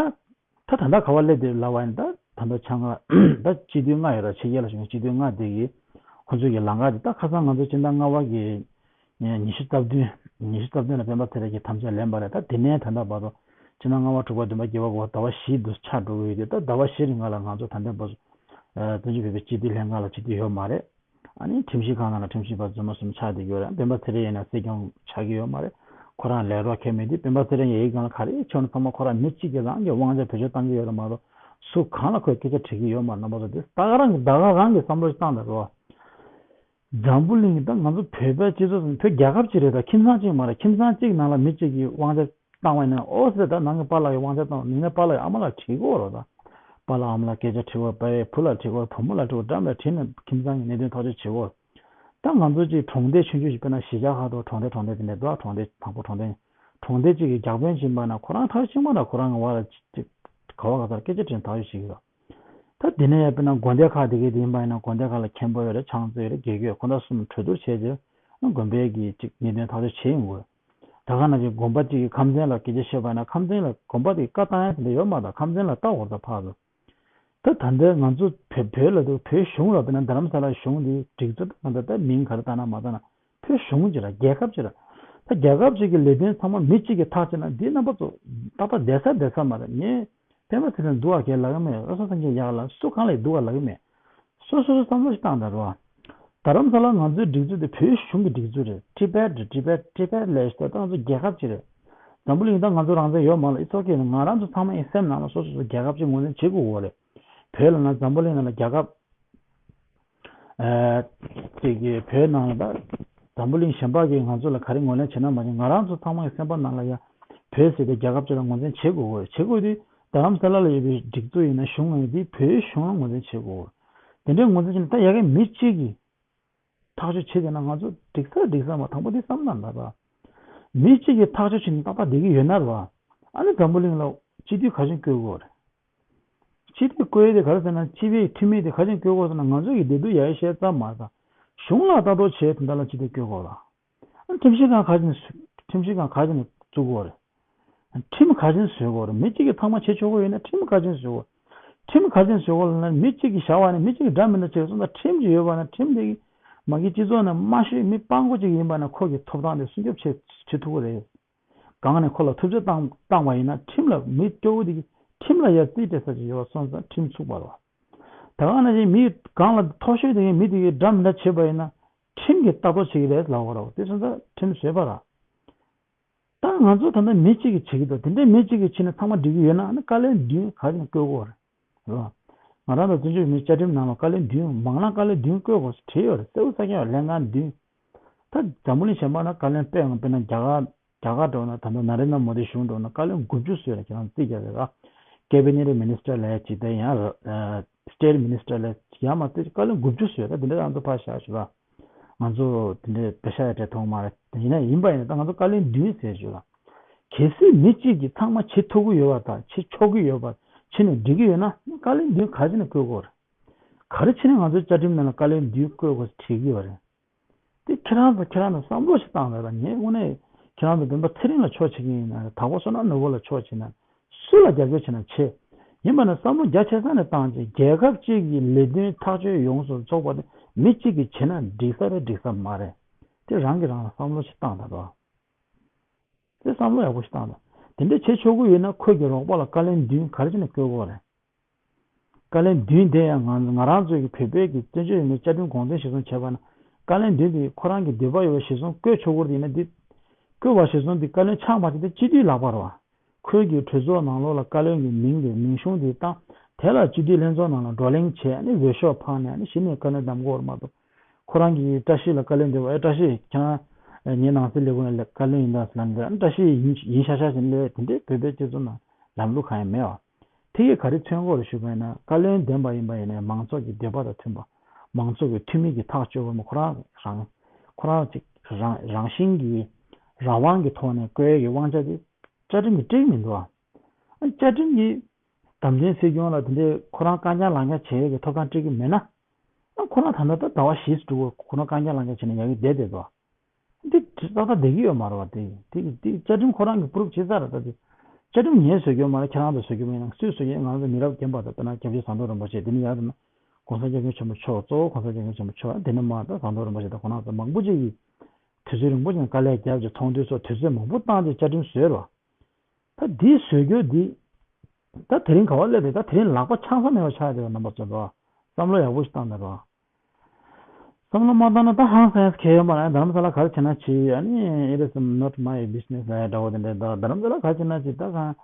ད་ད་ལྟ་ག་པར་སླེབས་བསྡད་ལབ་པ་ཡིན་ན། ད་ད་ལྟ་ཆ་ང་ད་སྤྱི་འཐུས་ལྔ་ཡོད་ར། ཕྱི་རྒྱལ་ལ་བཞུགས་མཁན་སྤྱི་འཐུས་ལྔ་དེ་གིས་ཁོ་ཚོའི་གི་ལམ་ཁ་དེ། ད་ཁ་སང་ང་ཚོ་སྤྱི་ཟླ་ལྔ་པ་གི་ཉི་ཤུ་རྩ་བདུན། ཉི་ཤུ་རྩ་བདུན་ལ་སྤེན་པ་ཚེ་རིང་གིས་དམ་བཅའ་ལེན་པ་རེད། ད་དེ་ནས་ད་ལྟ་བར་དུ་སྤྱི་ཟླ་ལྔ་པ་དྲུག་པ་བདུན་པ་བརྒྱད་པ་དགུ་པ་ཟླ་བ་བཞི་འདུག་ཆགས་འགྲོ་གི་ཡོད་དུས། ད་ཟླ་བ་བཞི་རིང་ལ་ང་ཚོ་ད་ལྟ་བར་དུ་བཙན་བྱོལ་བོད་པའི་སྤྱི་འཐུས་ལྷན་ཁང་ལ་སྤྱི་འཐུས་ཡོད་མ་རེད། ཨ་ནི་ཁྲིམས་ཞིབ་ཁང་ནང་ལ་ཁྲིམས་ཞིབ་པ་རྫུན་མ་གསུམ་ཆགས་བསྡད་ཡོད་རེད། སྤེན་པ་ཚེ་རིང་ཡིན་ན་སྲིད་སྐྱོང་ཆགས་ཀྱི་ཡོད་མ་རེད། ཁོ་རང་ལས་རོགས་གང་ཡང་མེད་དུས། སྤེན་པ་ཚེ་རིང་ཡིན་ན་ག་རེ་བྱས་ན་ཚང་མ་ཁོ་རང་མི་གཅིག་གིས་རང་གི་དབང་ཆ་བེད་སྤྱོད་བཏང་གི་ཡོད་རེད་མ་གཏོགས། སུ་གང་ལ་ཁོས་སྐད་ཆ་དྲི་གི་ཡོད་མ་རེད། རྣམ་པ་ཚོ་དེ་ད་ག་རང་གིས་ད་ག་རང་གིས་བསམ་བློ་ཞིག་བཏང་དང་རོགས། འཛམ་བུ་གླིང་གི་ད་ང་ཚོ་བོད་པའི་སྤྱི་ཚོགས་སུ། བོད་རྒྱལ་ཁབ་ཅིག་རེད། ད་ཁྱིམ་ཚང་གཅིག་མ་རེད། ཁྱིམ་ཚང་གཅིག་ནང་ལ་མི་གཅིག་གིས་དབང་ཆ་བཏང་བ་ཡིན་ན། ཨོ་ཟེར། ད་ནང་གི་པཱ་ལགས་ཀྱིས་དབང་ཆ་བཏང་། ནང་གི་པཱ་ལགས་ཀྱིས་ཨ་མ་ལགས་དྲི་གི་ཡོད་རེད། ད་པཱ་ལགས་ཨ་མ་ལགས་སྐད་ཆ་དྲི་གི་ཡོད་རེད། བུ་ལ་དྲི་གི་ཡོད་རེད། བུ་མོ་ལ་དྲི་གི་ཡོད་རེད། འགྲམ་ལ་དྲིས་ནས་ཁྱིམ་ཚང་གི་གནད་དོན་ཐག་གཅོད་བྱེད་ཀྱི་ཡོད་རེད། ད་ང་ཚོ་ཅིག་གྲོང་སྡེ་ཆུང་ཆུང་ཞིག། དཔེར་ན་གཞིས་ཆགས་ཁག་ཏུ་གྲོང་སྡེ་གྲོང་སྡེ་དེ་འདྲ་འདུག་གྲོང་སྡེ་དང་པོ་གྲོང་སྡེ། གྲོང་སྡེ་གཅིག་གི་རྒྱག་དཔོན་ཅིག་ཡིན་པ་ན་ཁོ་རང་ཐག་གཅོད་བྱེད་མ་རེད། ཁོ་རང་གི་བར་ལ་ཅིག་ག་བ་ག་ས་ལ་སྐད་ཆ་དྲིས་ནས་ཐག་གཅོད་བྱེད་ཀྱི་རེད། ད་དེ་ནས་ཡང་དཔེར་ན་དགོན་སྡེ་ཁག་དེ་གའི་དེ་ཡིན་པ་ཡིན་ན། དགོན་སྡེ་ཁག་ལ་མཁན་པོ་ཡོད་རེད། ཕྱག་མཛོད་ཡོད་རེད། དགེ་བསྐོས། ཁོ་ན་གསུམ་གྲོས་བསྡུར་བྱས་རྗེས་དགོན་པའི་གི་ཅིག་གནད་དོན་ཐག་གཅོད་བྱེད་ཡོང་གི་རེད། ད་ག་ནང་བཞིན་དགོན་པ་གཅིག་གིས་ཁམས་ཚན་ལ་སྐད་ཆ་བཤད་པ་ཡིན་ན། ཁམས་ཚན་ལ་དགོན་པ་དེ་བཀའ་བཏང་ཡ་དེ་འདྲ་ཡོད་མ་རེད། ད་ཁམས་ཚན་ལ་ལྟ་དགོས་རེད། ད་ཕར་ཚུར། ད་ད་ལྟའི་ང་ཚོ་བོད་བོད་ལ་འདུག་བོད་གཞུང་ལ། དཔེར་ན་རྡ་རམ་ས་ལ་གཞུང་འདི་སྒྲིག་འཛུགས་ད་ང་ཚོ་ད་མིང་ག་རེ་བཏགས་ན་མ་བཏགས་ན། བོད་གཞུང་ཅིག་ར། རྒྱལ་ཁབ་ཅིག་ར། ད་རྒྱལ་ཁབ་ཅིག་གི་ལས་དོན་ཚང་མ་མི་གཅིག་གིས་ཐག་བཅད་ན། འདི་རྣམ་པ་ཚོ་ཏག་ཏག་བསྡད་ས་བསྡད་ས་མ་རེད། ངས་སྤེན་པ་ཚེ་རིང་སྡུག་ག་གང་ཡང་ལབ་ཀྱི་མེད། བློ་བཟང་སེང་གེ་ཡག་ལ་སུ་གང་ལ་སྡུག་ག་ལབ་ཀྱི་མེད། སོ་སོ་སོ་བསམ་བློ་ཞིག་བཏང་དང་རོགས། རྡ་རམ་ས་ལ་ང་ཚོའི་སྒྲིག་འཛུགས་དེ་བོད་གཞུང་གི་སྒྲིག་འཛུགས་རེད། ཊི་བེཊ་རེད། ཊི་བེཊ། ཊི་བེཊ་ལབ་ཡག་ད་ང་ཚོ་རྒྱལ་ཁབ་ཅིག་རེད། འཛམ་བུ་གླིང་ད་ང་ཚོ་རང་བཙན་ཡོད་མ་རེད། It's okay། ང་རང་ཚོ་ཚང་མ་ཡི་སེམས་ནང་ལ་སོ་སོ་སོ་རྒྱལ་ཁབ་ཅིག་ངོས་འཛིན་བྱེད་དགོས་ཀྱི་ཡོད་རེད། བོད་ལ་ན། འཛམ་བུ་གླིང་ནང་ལ་རྒྱལ་ཁབ། ཨ། ཅིག་གི་བོད་ནང་ལ་ད་འཛམ་བུ་གླིང་གཞན་པ་གིས་ང་ཚོ་ལ་ག་རེ་ངོས་ལེན་བྱེད་ན་མ་བྱེད། ང་རང་ཚོ་ཚང་མ་གི་སེམས་པ་ནང་ལ་ཡ་བོད་ཟེར་ཏེ་རྒྱལ་ཁབ་ཅིག་ལ་ངོས་འཛིན་བྱེད་དགོས་ཀྱི་ཡོད་རེད། བྱེད་དགོས་དུས་རྡ་རམ་ས་ལ་ལ་ཡོད་པའི་སྒྲིག་འཛུགས་ཡིན་ན། གཞུང་ཡིན་ན། དེ་བོད་གཞུང་ལ་ངོས་འཛིན་བྱེད་དགོས་ཀྱི་ཡོད་རེད། དེ་འདྲའི་ངོས་འཛིན་བྱས་ན་ད་ཡ་གི་མི་གཅིག་གིས་ཐག་གཅོད་བྱེད་བསྡད་ན་ང་ཚོ་འགྲིག་ས་འགྲིག་ས་མ། དང་པོ་འདི་བསམ་བློ་བཏང་དང་། མི་གཅིག་གིས་ཐག་གཅོད་བྱས་ནས་ཏག་ཏག་བསྡད་ཀྱི་ཡོད་ན་རེད་བ། ཨ་ནི་འཛམ་བུ་གླིང་ལ་སྤྱི་འཐུས་ག་ཚོད་བསྐོ་དགོས་རེད། སྤྱི་འཐུས་བསྐོ་ཡས་དེ་ག་རེ་ཟེར་ན། སྤྱི་པའི་འཐུས་མི་དེ་ག་ཚོད་བསྐོ་དགོས་ཟེར་ན། ང་ཚོ་གི་བདེ་སྡུག་ཡག་ཡག་བཤད་ཙམ་མ་རེད་ད། གཞུང་ལ་ལྟ་རྟོག་བྱས་དེ་འདྲ་ལ་སྤྱི་འཐུས་བསྐོ་དགོས་རེད། ཨ་ནི་ཁྲིམས་ཞིབ་ཁང་ག་ཚོད་ནས། ཁྲིམས་ཞིབ་ཁང་ག་ཚོད་ནས་བཙུགས་དགོས་རེད། ཁྲིམས་ག་ཚོད་བཟོ་དགོས་རེད། མི་གཅིག་གིས་ཚང་མ་བྱེད་ཆོག་གི་ཡོད་ན་ཁྲིམས་ག་ཚོད་བཟོ་དགོས། ཁྲིམས་ག་ཚོད་བཟོ་དགོས་ལབ་ན། མི་གཅིག་གིས་བཞག་པ་ནི་མི་གཅིག་གིས་འདྲ་མི་འདྲ་བྱས་སོང་ཙང་། ཁྲིམས་ཅིག་ཡོད་པ་ན་ཁྲིམས་དེ་གིས་མ་གི་སྤྱི་ཚོགས་ནང་དམའ་ཤོས་མི་དཔང་པོ་ཅིག་ཡིན་པ་ན་ཁོ་གི་ཐོབ་ཐང་དེ་སྲུང་སྐྱོབ་བྱེད་བྱེད་ཐུབ་ཀྱི་རེད། སྒང་ནས་ཁོ་ལ་ཐུབ་ཚོད་བཏང་བཏང་བ་ཡིན་ན། ཁྲིམས་ལ་མི་སྐྱོ་བོ་དེ་གིས་ཁྲིམས་ལ་ཡ་རྩིས་སྤྲད་ས་ཅིག་ཡོད་པ་སོང་ཙང་ཁྲིམས་ཚུགས་པ་རེད་བ། ད་ག་ནང་བཞིན་མི་སྒང་ལ་མཐོ་ཤོས་དེ་གིས་མི་དེ་གིས་འདྲ་མི་འདྲ་བྱས་པ་ཡིན་ན་ཁྲིམས་ཀྱིས་ལྟ་རྟོག་བྱེད་ཀྱི་རེད་ལབ་དགོས་རེད་བ། དེ་སོང་ཙང་ཁྲིམས་བཟོས་པ་རེད། ད་ང་ཚོ་ད་ལྟ་མི་གཅིག་གིས་བྱེད་ཀྱི་འདུག་དེ་འདྲའི་མི་གཅིག་གིས་བྱས་ན་ཚང་མ་འགྲིག་གི་ཡོད་ན། ཨ་ནི་བཀའ་བློན་བདུན་ག་ཚོད་བསྐོ་དགོས་རེད། རེད་བ། ང་རང་ཚོ་བཙན་བྱོལ་མི་བཅའ་ཁྲིམས་ནང་ལ་བཀའ་བློན་བདུན། མང་ན་བཀའ་བློན་བདུན་བསྐོ་དགོས་ཟེར་བྲིས་ཡོད་རེད། གསལ་པོ་གསལ་རྐྱང་ཡོད། ལྷན་ཁང་བདུན། ད་འཛམ་བུ་གླིང་གཞན་པ་ན་བཀའ་བློན་དཔེ་ཡང་། དཔེར་ན་རྒྱ་གར། རྒྱ་གར་འདྲ་བོ་ན་ད་ལྟ་ན་རེན་དྲ་མོ་དི་གཞུང་འདྲ་བོ་ན་བཀའ་བློན་དགུ་བཅུ་ཟེར་རེད། ཁྱེད་རང་རྩིས་རྒྱག་རེད་ར། Cabinet Minister ལབ་ཅིག་དང་། ཡང་State Minister ལབ་ཅིག། ཡང་མ་རྩིས་བཀའ་བློན་དགུ་བཅུ་ཟེར། ད་དེ་འདྲ་ང་ཚོ་ཕར་བཞག་ཞུ་ར། ང་ཚོ་དེ་འདྲའི་པེ་ཤ་ཡ་སྤྲད་ཐུབ་མ་རེད། ཡིན་ན་ཡིན་པ་ཡིན་ན་ད་ང་ཚོ་བཀའ་བློན་བདུན་ཟེར་ཞུ་ར། གལ་སྲིད་མི་གཅིག་གིས་ཚང་མ་བྱེད་ཐུབ་ཀྱི་ཡོད་པ་དང་བྱེད་ཆོག་གི་ཡོད་པ་བྱས་ནས་འགྲིག་གི་ཡོད་ན། བཀའ་བློན་བདུན་ག་རེ་བྱས་ནས་བསྐོ་དགོས་རེད། ག་རེ་བྱས་ནས་ང་ཚོའི་བཅའ་ཁྲིམས་ནང་ལ་བཀའ་བློན་བདུན་བསྐོ་དགོས་ཟེར་བྲིས་ཀྱི་ཡོད་རེད། དེ་ཁྱེད་རང་ཚོ་ཁྱེད་རང་ཚོ་བསམ་བློ་ཞིག་བཏང་རེད་ལ། ངས་དངོས་གནས་ཁྱེད་རང་ཚོ་སྤེན་པ་ཚེ་རིང་ལ་ཕྱོགས་བྱེད་ཀྱི་ཡིན་ན་རེད། དྭགས་པོ་བསོད་ནམས་ནོར་བུ་ལ་ཕྱོགས་བྱེད་ན། སུ་ལ་རྒྱབ་སྐྱོར་བྱེད་ན་བྱེད། ཡིན་པ་ན་བསམ་བློ་རྒྱ་ཆེ་ས་ནས་བཏང་བྱས། རྒྱལ་ཁབ་ཅིག་གི་ལས་དོན་ཐག་གཅོད་ཡོངས་སུ་རྫོགས་པ་དེ་མི་གཅིག་གིས་བྱེད་ན་འགྲིག་ས་རེད་འགྲིག་ས་མ་རེད། དེ་རང་གིས་རང་ལ་བསམ་བློ་ཞིག་བཏང་དང་རོགས། དེ་བསམ་བློ་ཡག་པོ་ཞིག་བཏང་དང་། དེ་འདྲ་བྱེད་ཆོག་གི་ཡོད་ན་ཁོས་ཀྱི་རོགས་པ་ལ་བཀའ་བློན་བདུན་ག་རེ་བྱས་ནས་བསྐོ་དགོས་རེད། བཀའ་བློན་བདུན་དེ་ཡང་ང་ང་རང་ཚོའི་གི་བོད་པའི་གི་བཙན་བྱོལ་ཡོད་མེད་བཅའ་ཁྲིམས་དགོངས་དོན་གཞིར་བཟུང་བྱས་པ་ན། བཀའ་བློན་བདུན་དེ་ཁོ་རང་གི་འདོད་པ་ཡོད་པ་གཞིར་བཟུང་བསྐོ་ཆོག་གི་རེད། ཡིན་ན་འདི་བསྐོ་བ་གཞིར་བཟུང་འདི་བཀའ་བློན་ཆགས་མ་ཆགས་དེ་སྤྱི་འཐུས་ལག་པ་རེད་བ། ཁོས་ཀྱི་གྲོས་ཚོགས་ནང་ལོགས་ལ་བཀའ་བློན་གྱི་མིང་དེ་མིང་གཞུང་དེ་བཏང་། དེ་ལ་སྤྱི་འཐུས་ལྷན་ཚོགས་ནང་ལ་བགྲོ་གླེང་བྱས་ནས་འོས་ཤོག་འཕངས་ནས་ནི་གཞི་ནས་བཀའ་བློན་བདམས་དགོས་རེད་མ་གཏོགས། ཁོ་རང་གིས་བཀྲ་ཤིས་ལ་བཀའ་བློན་འདེབས་པ། ཨེ་བཀྲ་ཤིས་ཁྱེད་རང་ངའི་ནང་སྲིད་ལས་ཁུངས་ལ་བཀའ་བློན་ཡིན་ད་ཟེར་ལབ་འདི་བཀྲ་ཤིས་ཡིན་ཡིན་ཤག་ཤག་ཟེར་ལས་དེ་འདྲའི་བོད་པའི་སྤྱི་ཚོགས་ནང་ལམ་ལུགས་གང་ཡང་མེད་པ། དེ་གིས་ག་རེ་མཚོན་གྱི་ཡོད་རེད་ཞུས་པ་ཡིན་ན། བཀའ་བློན་འདེམས་པ་ཡིན་པ་ཡིན་ནའི་མང་ཚོགས་ཀྱི་འདོད་པ་དང་མཐུན་པ། མང་ཚོགས་ཀྱི་འཐུས་མི་གིས་ཐག་གཅོད་དགོས་མ། ཁོ་རང་རང་ཁོ་རང་ཅིག་རང་རང་བཞིན་གྱི་རང་དབང་གི་ཐོག་ནས་བསྐོ་ཡས་ཀྱི་དབང་ཆ་དེ་བཅའ་ཁྲིམས་ཀྱིས་སྤྲད་ཀྱི་མི་འདུག་ཨ། བཅའ་ཁྲིམས་ཀྱིས་བདམས་ཐོན་སྲིད་སྐྱོང་ལ་དེ་འདྲའི་ཁོ་རང་རྐང་རྐྱང་ལག་རྐྱང་བྱེད་ཡས་ཀྱི་ཐོབ་ཐང་སྤྲད་ཀྱི་མེད་ན། ཨ་ཁོ་རང་ད་ལྟ་ད་ཟླ་བ་བཞི་ཙམ་འགྲོ་གི། ཁོ་རང་རྐང་རྐྱང་ལག་རྐྱང་བྱས་ནས་ཡར་གི་བསྡད་བསྡད་འདུག་འདི་ཏག་ཏག་བསྡད་ཀྱི་ཡོད་མ་རེད་པ། དེ་དེ་དེ་བཅའ་ཁྲིམས་ཁོ་རང་གིས་པུ་རུབ་བྱེད་ཚར་རེད། ད་དེ་བཅའ་ཁྲིམས་ངས་བཟོ་རྒྱུ་མ་རེད། ཁྱེད་རང་ཚོས་བཟོ་རྒྱུ་མ་ཡིན་ན་སུས་བཟོ་ཡས། ང་ཚོ་མི་རབས་རྒན་པ་དང་དཔེར་ན་སྐྱབས་རྗེ་ཟམ་གདོང་རིན་པོ་ཆེ། དེ་ནས་ཡར་ན་༸གོང་ས་༸སྐྱབས་མགོན་ཆེན་པོ་མཆོག་གཙོ་བོ་༸གོང་ས་༸སྐྱབས་མགོན་ཆེན་པོ་མཆོག་དེ་ནས་མར་ད་ཟམ་གདོང་རིན་པོ་ཆེ་དང་ཁོང་རྣམ་ཚོ་མང་པོ་ཅིག་གིས་དུས་ཚོད་རིང་པོ་ཅིག་དཀའ་ལས་བརྒྱབ་བྱས་ཚོགས་འདུའི་ཚོགས་དུས་ཚོད་མང་པོ་བཏང་བྱས་བཅའ་ཁྲིམས་བཟོས་རེད་པ། ད་འདི་བཟོ་རྒྱུ་འདི་ད་དེ་རིང་ག་པར་སླེབས་རེད། ད་དེ་རིང་ལག་པ་འཆང་ས་མེད་པ་ཆགས་བསྡད་པ། རྣམ་པ་ཚོ་འགྲོ། བསམ་བློ་ཡག་པོ་ཞིག་བཏང་དང་འགྲོ། བསམ་བློ་མ་བཏང་ན་ད་ཧང་སང་ཡས་གང་ཡང་ཡོད་མ་རེད། རྡ་རམ་ས་ལ་ག་རེ་བྱས་ན་བྱེད། ཨ་ནི་It is not my business ལབ་ཡ་འདྲ་བོ་དེ་འདྲ། ད་རྡ་རམ་ས་ལ་ག་རེ་བྱས་ན་བྱེད། ད་གང་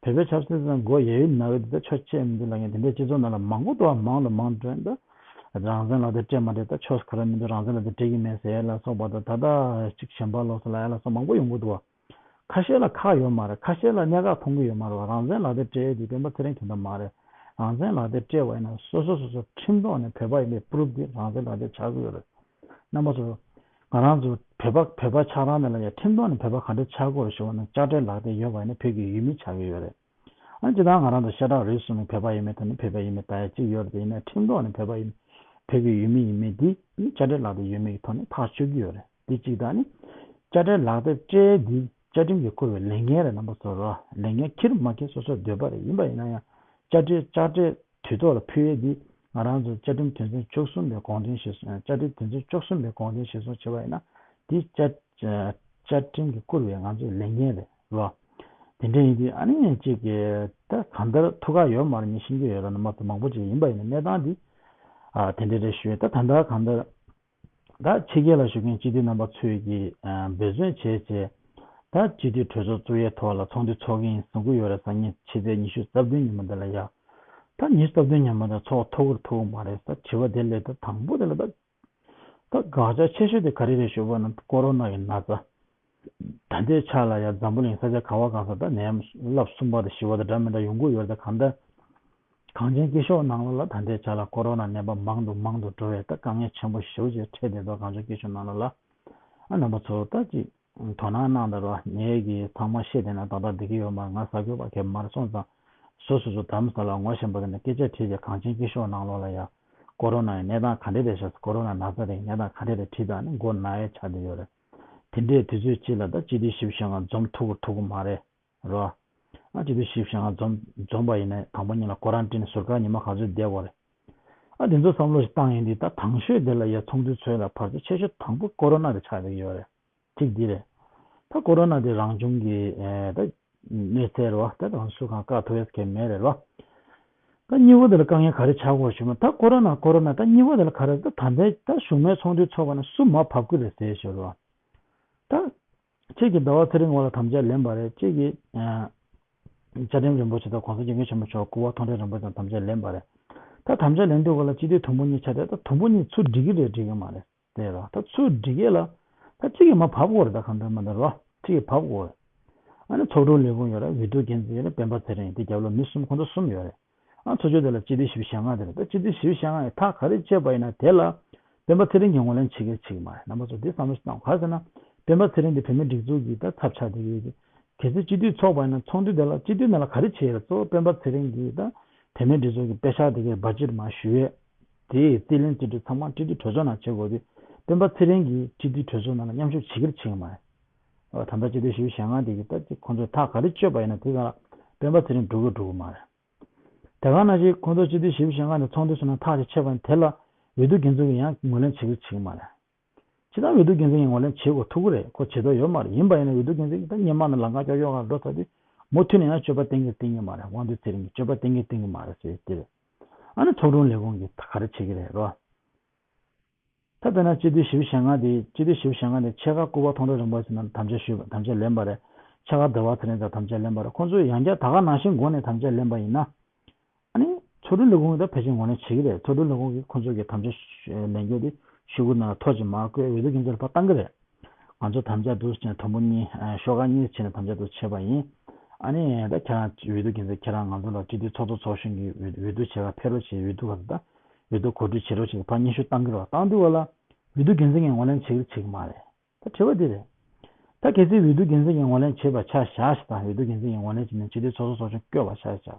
བོད་པའི་ཆབ་སྲིད་ལ་མགོ་ཡ་ཡི་ན་གི་འདི་ད་ཆོ་བྱེད་མི་འདུག་ལབ་མཁན་དེ་འདྲའི་སྤྱི་ཚོགས་ནང་ལ་མང་པོ་འདུག་པ། མང་ལ་མང་འགྲོ། ད་རང་བཙན་ལག་དེབ་སྤྲད་མ་སྤྲད། ད་ཆོས་ག་རེ་མི་འདུག་རང་བཙན་ལག་དེབ་སྤྲད་ཀྱི་མེད་ཟེར་ཡ་ལ་སོགས་པ་དང་། ད་ལྟ་ཅིག་གཞན་པ་ལོགས་སུ་ལབ་ཡ་ལ་སོགས་མང་པོ་ཡོང་གི་འདུག་པ། ཁ་ཤས་ལ་ཁག་ཡོད་མ་རེད། ཁ་ཤས་ལ་གནད་འགག་མཐོང་གི་ཡོད་མ་རེད་པ། རང་བཙན་ལག་དེབ་སྤྲད་ཡས་དེ་སྤེན་པ་ཚེ་རིང་དོན་དག་མ་རེད། རང་བཙན་ལག་དེབ་སྤྲད་པ་ཡིན་ན་སོ་སོ་སོ་སོ་ཁྲིམས་ཐོག་ནས་བོད་པ་ཡིན་པའི་པུ་རུབ་དེ་རང་བཙན་ལག་དེབ་ཆགས་ཀྱི་ཡོད་རེད། རྣམ་པ་ཚོ། ང་རང་ཚོ་བོད་པ་བོད་པ་ཆགས་སྟངས་དེ་ལ་ཡང་ཁྲིམས་ཐོག་ནས་བོད་པ་ག་འདྲ་ཆགས་དགོས་རེད་ཞུ་བ་ན། དཔྱ་ཁྲལ་ལག་དེབ་ཡོད་པ་ཡིན་ན་བོད་ཀྱི་ཡུལ་མི་ཆགས་ཀྱི་ཡོད་རེད། ཨ་ནི་སྤྱིར་བཏང་ང་རང་ཚོ་ཤ་ཁྲག་རུས་གསུམ་བོད་པ་ཡིན་མིན་དང་ནི་བོད་པ་ཡིན་མིན་ད་ཡ་གཅིག་ཡོད་རེད། དེ་ཡིན་ན་ཁྲིམས་ཐོག་ནས་བོད་པ་ཡིན། བོད་ཀྱི་ཡུལ་མི་ཡིན་མིན་དེ་ནི་དཔྱ་ཁྲལ་ལག་དེབ་ཡོད་མེད་ཀྱི་ཐོག་ནས་ཐག་གཅོད་ཀྱི་ཡོད་རེད། དེ་གཅིག་དང་ནི། དཔྱ་ཁྲལ་ལག་དེབ་སྤྲད་ཡས་འདི་བཅའ་ཁྲིམས་ཀྱིས་བཀུར་བའི་ལས་འགན་རེད། རྣམ་པ་ཚོ་རོ། ལས་འགན་འཁྱེར་མ་འཁྱེར་སོ་སོའི་འདོད་པ་རེད། ཡིན་པ་ཡིན་ན་ཡང་དཔྱ་ཁྲལ་དཔྱ་ཁྲལ་དུས་ཐོག་ལ་ཕུལ་ཡས་འདི་ང་རང་ཚོ་བཅའ་ཁྲིམས་དོན་ཚན་བཅུ་གསུམ་པའི་དགོངས་དོན་གཞིར་བཟུང་། དཔྱ་ཁྲལ་དོན་ཚན་བཅུ་གསུམ་པའི་དགོངས་དོན་གཞིར་བཟུང་བྱས་པ་ཡིན་ན་འདི་བཅའ་བཅའ་ཁྲིམས་ཀྱིས་བཀུར་བའི་ང་ཚོའི་ལས་འགན་རེད་རོ། དེ་འདྲ་ཡིན་དུས་ཨ་ནི་གཅིག་གིས་ད་གང་ལྟར་ཐུགས་ཁག་ཡོད་མ་རེད། ངས་ཤེས་ཀྱི་ཡོད་རེད། རྣམ་པ་ཚོ་མང་པོ་ཅིག་ཡིན་པ་ཡིན་ན་གནས་སྟངས་འདི་ཨ་དེ་འདྲ་རེད་ཞུ་ཡས། ད་ད་ལྟ་གང་ལྟར་ད་ཕྱི་རྒྱལ་ལ་བཞུགས་མཁན་སྤྱི་འཐུས་རྣམ་པ་ཚོས་ཀྱིས་ཨ་འབད་བརྩོན་བྱས་བྱས་ད་སྤྱི་འཐུས་གྲོས་ཚོགས་བཙུགས་ཡས་ཐོག་ལ་ཚོགས་འདུ་ཚོགས་ཀྱི་ཡིན་གསུང་གི་ཡོད་རེད། སང་ཉིན་ཕྱི་ཚེས་ཉི་ཤུ་རྩ་བདུན་ཉིན་མོ་འདི་ལ་ཡ། ད་ཉི་ཤུ་རྩ་བདུན་ཉིན་མོ་འདི་ཚོགས་ཐུབ་ཀྱི་རེད་ཐུབ་ཀྱི་མ་རེད། ད་དྲི་བ་དེ་ལས་ད་དང་པོ་དེ་ལ་ད་ད་དགག་བྱ་ཆེ་ཤོས་དེ་ག་རེ་རེད་ཞུས་པ་ན་ཀོ་རོ་ན་གི་ན་ཚ། ད་ལྟའི་ཆ་ལ་ཡ་འཛམ་བུ་གླིང་ས་ཆ་ག་བ་གང་ས་ད་ནད་ཡམས་ལྷག་གསུམ་པ་དང་བཞི་པ་དང་འདྲ་མི་འདྲ་ཡོང་གི་ཡོད་རེད། ད་གང་ལྟར་གངས་ཅན་སྐྱིད་གཤོངས་ནང་ལོགས་ལ་ད་ལྟའི་ཆ་ལ་ཀོ་རོ་ན་ནད་པ་མང་དུ་མང་དུ་འགྲོ་བའི་ད་དཀའ་ངལ་ཆེན་པོ་ཞེ་པོ་ཅིག་འཕྲད་བསྡད་འདུག་གངས་ཅན་སྐྱིད་གཤོངས་ནང་ལོགས་ལ། ཨ་རྣམ་པ་ཚོ་ད་ཅིག་དོ་སྣང་གནང་དང་རོགས། ངས་ཀྱི་ཚང་མ་བཤད་བསྡད་ན་ཏག་ཏག་བསྡད་ཀྱི་ཡོད་མ་རེད། ང་ཟ་གི་ཡོད་པ་གས་མ་རེད། སོང་ཙང་སོ་སོ་སོ་དྷ་རམ་ས་ལ་ངོ་ཤེས་པ་དེ་ནས་སྐད་ཆ་དྲིས་ཏེ་གངས་ཅན་སྐྱིད་གཤོངས་ནང་ལོགས་ལ་ཡ་ཀོ་རོ་ན་ཡི་གནས་སྟངས་ག་འདྲ་རེད་ཤག་ཀོ་རོ་ན་ན་ཚ་དེ་གི་གནས་སྟངས་ག་འདྲ་རེད་དྲིས་དང་ནི་མགོ་ན་ཡས་ཆགས་བསྡད་ཡོད་རེད། དེ་འདྲའི་དུས་ཚོད་གཅིག་ལ་ད་སྤྱི་འཐུས་བཞི་བཅུ་ཞེ་ལྔ་འཛོམས་ཐུབ་ཀྱི་ཐུབ་ཀྱི་མ་རེད་རོ། ཨ་སྤྱི་འཐུས་བཞི་བཅུ་ཞེ་ལྔ་འཛོམས་འཛོམས་པ་ཡིན་ན་དང་པོ་ཉིད་ལ་ཀོ་རན་ཊིན་ཟུར་བཀག་ཉི་མ་ག་ཚོད་བསྡད་དགོས་རེད། ཨ་དེ་ཚོ་བསམ་བློ་ཞིག་བཏང་ཡིན་དུས་ད་དང་ཤོས་དེ་ལ་ཡ་ཚོགས་འདུ་ཚོགས་ལ་ཕར་ཚུར་ཆེ་ཤོས་དང་པོ་ཀོ་རོ་ན་དེ་ཆགས་བསྡད་ཀྱི་ཡོད་རེད། གཅིག་འདི་རེད། ད་ཀོ་རོ་ན་དེ་རང་བྱུང་གི་ཨེ་ད་གནོད་འཚེ་རེད་བ། ད་རང་སུ་གང་བཀག་ཐུབ་ཡས་གང་མེད་རེད་བ། ད་གཉིས་པ་དེ་ལ་དཀའ་ངལ་ག་རེ་ཆགས་ཀྱི་ཡོད་ཞུས་ན། ད་ཀོ་རོ་ན་ཀོ་རོ་ན་ད་གཉིས་པ་དེ་ལ་ག་རེ་ད་ད་ལྟའི་ད་གཞུང་མའི་ཚོགས་འདུ་ཚོགས་པ་ན་སུ་མར་བབས་ཀྱི་རེད་ཟེར་ཞུ་རོགས། ད་གཅིག་གིས་ཟླ་བ་ཚེ་རིང་ངོ་ལ་དམ་བཅའ་ལེན་པ་རེད། གཅིག་གིས་ཨ་བཅའ་ཁྲིམས་རིན་པོ་ཆེ་དང་གོང་ས་སྐྱབས་མགོན་ཆེན་པོ་མཆོག་སྐུ་པར་མཐོང་གྲོལ་རིན་པོ་ཆེ་དང་དམ་བཅའ་ལེན་པ་རེད། ད་དམ་བཅའ་ལེན་དུས་ག་ལ་སྤྱི་འཐུས་དུམ་བུ་གཉིས་ཆགས་ཏེ་ད་དུམ་བུ་གཉིས་ཚུར་སྒྲིལ་གྱི་རེད་སྒྲིལ་གྱི་མ་རེད། དེ་ར་ད་ཚུར་སྒྲིག་ཡས་ལ་ད་གཅིག་གིས་མར་བབས་དགོས་རེད། ད་གང་ལྟར་མ་ལྟར་རོ་གཅིག་གིས་བབས་དགོས་རེད། ཨ་ནི་ཚོགས་དྲུང་ལས་ཁུངས་ཡོད་རེད། འོས་བསྡུ་འགན་འཛིན་ཡོད་རེད། སྤེན་པ་ཚེ་རིང་དེ་རྒྱབ་ལོགས་མི་གསུམ་ཁོང་ཚོ་གསུམ་ཡོད་རེད། ཨ་ཚོགས་ཆུང་དེ་ལ་སྤྱི་འཐུས་བཞི་བཅུ་ཞེ་ལྔ་དེ་རེད། ད་སྤྱི་འཐུས་བཞི་བཅུ་ཞེ་ལྔ་ཡིས་ཐག་ག་རེ་བཅད་པ་ཡིན་ན་དེ་ལ་སྤེན་པ་ཚེ་རིང་གིས་ངོས་ལེན་བྱེད་ཀྱི་རེད་བྱེད་ཀྱི་མ་རེད། རྣམ་པ་ཚོ་འདི་བསམ་བློ་ཞིག་བཏང་། ག་རེ་ཟེར་ན་སྤེན་པ་ཚེ་རིང་དེ་བོད་མིའི་སྒྲིག་འཛུགས་ཀྱི་ད་ཚབ་ཆགས་བསྡད་ཀྱི་ཡོད་རེད། གལ་སྲིད་སྤྱི་འཐུས་ཚོགས་པ་ཡིན་ན་ཚོགས་འདུ་དེ་ལ་སྤྱི་འཐུས་ནང་ལ་ག་རེ་བྱས་ཡོད་རེད། གཙོ་བོ་སྤེན་པ་ཚེ་རིང་གིས་ད་བོད་མིའི་སྒྲིག་འཛུགས་ཀྱི་པེ་ཤག་དེ་གའི་བ་ཇེཊ་མར་ཞུ་ཡས་དེའི་རྩིས་ལེན་རྩིས་སྤྲོད་ཚང་མ་སྤྱི་འཐུས་གྲོས་ཚོགས་ནང་བྱེད་དགོས་དུས་སྤེན་པ་ཚེ་རིང་གིས་སྤྱི་འཐུས་གྲོས་ཚོགས་ནང་ལ་མཉམ་ཞུགས་བྱེད་ཀྱི་རེད་བྱེད་ཀྱི་མ་རེད། འོ་ད་ལྟ་སྤྱི་འཐུས་བཞི་བཅུ་ཞེ་ལྔ་དེ་གིས་ད་ཅིག་ཁོང་ཚོས་ཐག་ག་རེ་གཅོད་པ་ཡིན་ན་དེ་ག་ལ་སྤེན་པ་ཚེ་རིང་འགྲོ་གི་འགྲོ་གི་མ་རེད། དེ་ག་ནང་བཞིན་ཁོང་ཚོ་སྤྱི་འཐུས་བཞི་བཅུ་ཞེ་ལྔ་ནས་ཚོགས་འདུ་ཚོགས་ན་ཐག་ཅིག་ཆོད་པ་ཡིན་དེ་ལ་འོས་བསྡུ་འགན་འཛིན་གྱིས་ཡང་ངོས་ལེན་བྱེད་ཀྱི་རེད་བྱེད་ཀྱི་མ་རེད། ཇི་ལྟར་འོས་བསྡུ་འགན་འཛིན་གྱིས་ངོས་ལེན་བྱེད་དགོས་ཐུག་གི་རེད། ཁོ་བྱེད་ཐུབ་ཡོད་མ་རེད། ཡིན་པ་ཡིན་ན་འོས་བསྡུ་འགན་འཛིན་གྱིས་ད་སྔོན་མ་ནས་ལམ་ཁ་ཀྱོག་ཀྱོག་ག་འགྲོ་ཚར་དུས་མུ་མཐུད་ནས་ཡང་སྤྱོད་པ་གཏན་འཁེལ་གཏོང་གི་མ་རེད། དབང་སྡུད་ཚེ་རིང་གིས་སྤྱོད་པ་གཏན་འཁེལ་གཏོང་གི་མ་རེད་ཟེར་དེ་རེད། ཨ་ནི་ཚོགས་དྲུང་ལས་ཁུངས་ཀྱིས་ད་ག་རེ་བྱེད་ཀྱི་རེད་རོ། ད་དཔེར་ན་སྤྱི་འཐུས་བཞི་བཅུ་ཞེ་ལྔ་དེ་སྤྱི་འཐུས་བཞི་བཅུ་ཞེ་ལྔ་དེ་ཕྱེད་ཀ་སྐུ་པར་མཐོང་གྲོལ་རིན་པོ་ཆེ་ནང་དམ་བཅའ་ཞུས་པ་དམ་བཅའ་ལེན་པ་རེད། ཕྱེད་ཀ་ཟླ་བ་ཚེ་རིང་ཚོ་དམ་བཅའ་ལེན་པ་རེད། ཁོང་ཚོས་ཡང་བསྐྱར་ད་ག་ནང་བཞིན་སྒོ་ནས་དམ་བཅའ་ལེན་པ་ཡིན་ན། ཨ་ནི་ཚོགས་དྲུང་ལས་ཁུངས་ཀྱིས་ད་ཕལ་ཆེར་ངོས་ལེན་བྱེད་ཀྱི་རེད། ཚོགས་དྲུང་ལས་ཁུངས་ཀྱིས་ཁོང་ཚོ་གི་དམ་བཅའ་ལེན་རྒྱུ་དེ་ཤོག་གུ་ནང་ལ་ཐོ་ཅིག་མར་བཀོད། འོས་བསྡུ་འགན་འཛིན་ལ་ཕར་བཏང་གི་རེད། ང་ཚོ་དམ་བཅའ་འདུག་བྱས་ནས་དུམ་བུ་གཉིས་ཤོག་ཁག་གཉིས་བྱས་ནས་དམ་བཅའ་འདུག་བྱས་པ་ཡིན། ཨ་ནི་ད་ཁྱེད་རང་འོས་བསྡུ་འགན་འཛིན་ཁྱེད་རང་ང་ཚོ་ལ་སྤྱི་འཐུས་ཚོགས་གཙོ་ཚོགས་གཞོན་གྱི་འོས་འོས་བསྡུ་བྱེད་ག་ཕེབས་རོགས་བྱེད། འོས་བསྡུ་ག་ད་འོས་བསྡུ་གོ་སྒྲིག་བྱེད་རོགས་བྱེད་ག་ཕར་སྙན་ཞུ་བཏང་གི་རེད་བ། བཏང་དུས་བ་ལ་འོས་བསྡུ་འགན་འཛིན་གྱིས་ངོས་ལེན་བྱེད་ཀྱི་རེད་བྱེད་ཀྱི་མ་རེད། ད་དྲི་བ་འདི་རེད། ད་གལ་སྲིད་འོས་བསྡུ་འགན་འཛིན་གྱིས་ངོས་ལེན་བྱས་པ་ཆ་བཞག་ཞེ་ད། འོས་བསྡུ་འགན་འཛིན་གྱིས་ངོས་ལེན་བྱས་ནས་སྤྱི་འཐུས་ཚོགས་གཙོ་ཚོགས་གཞོན་བསྐོས་པ་ཆ་བཞག་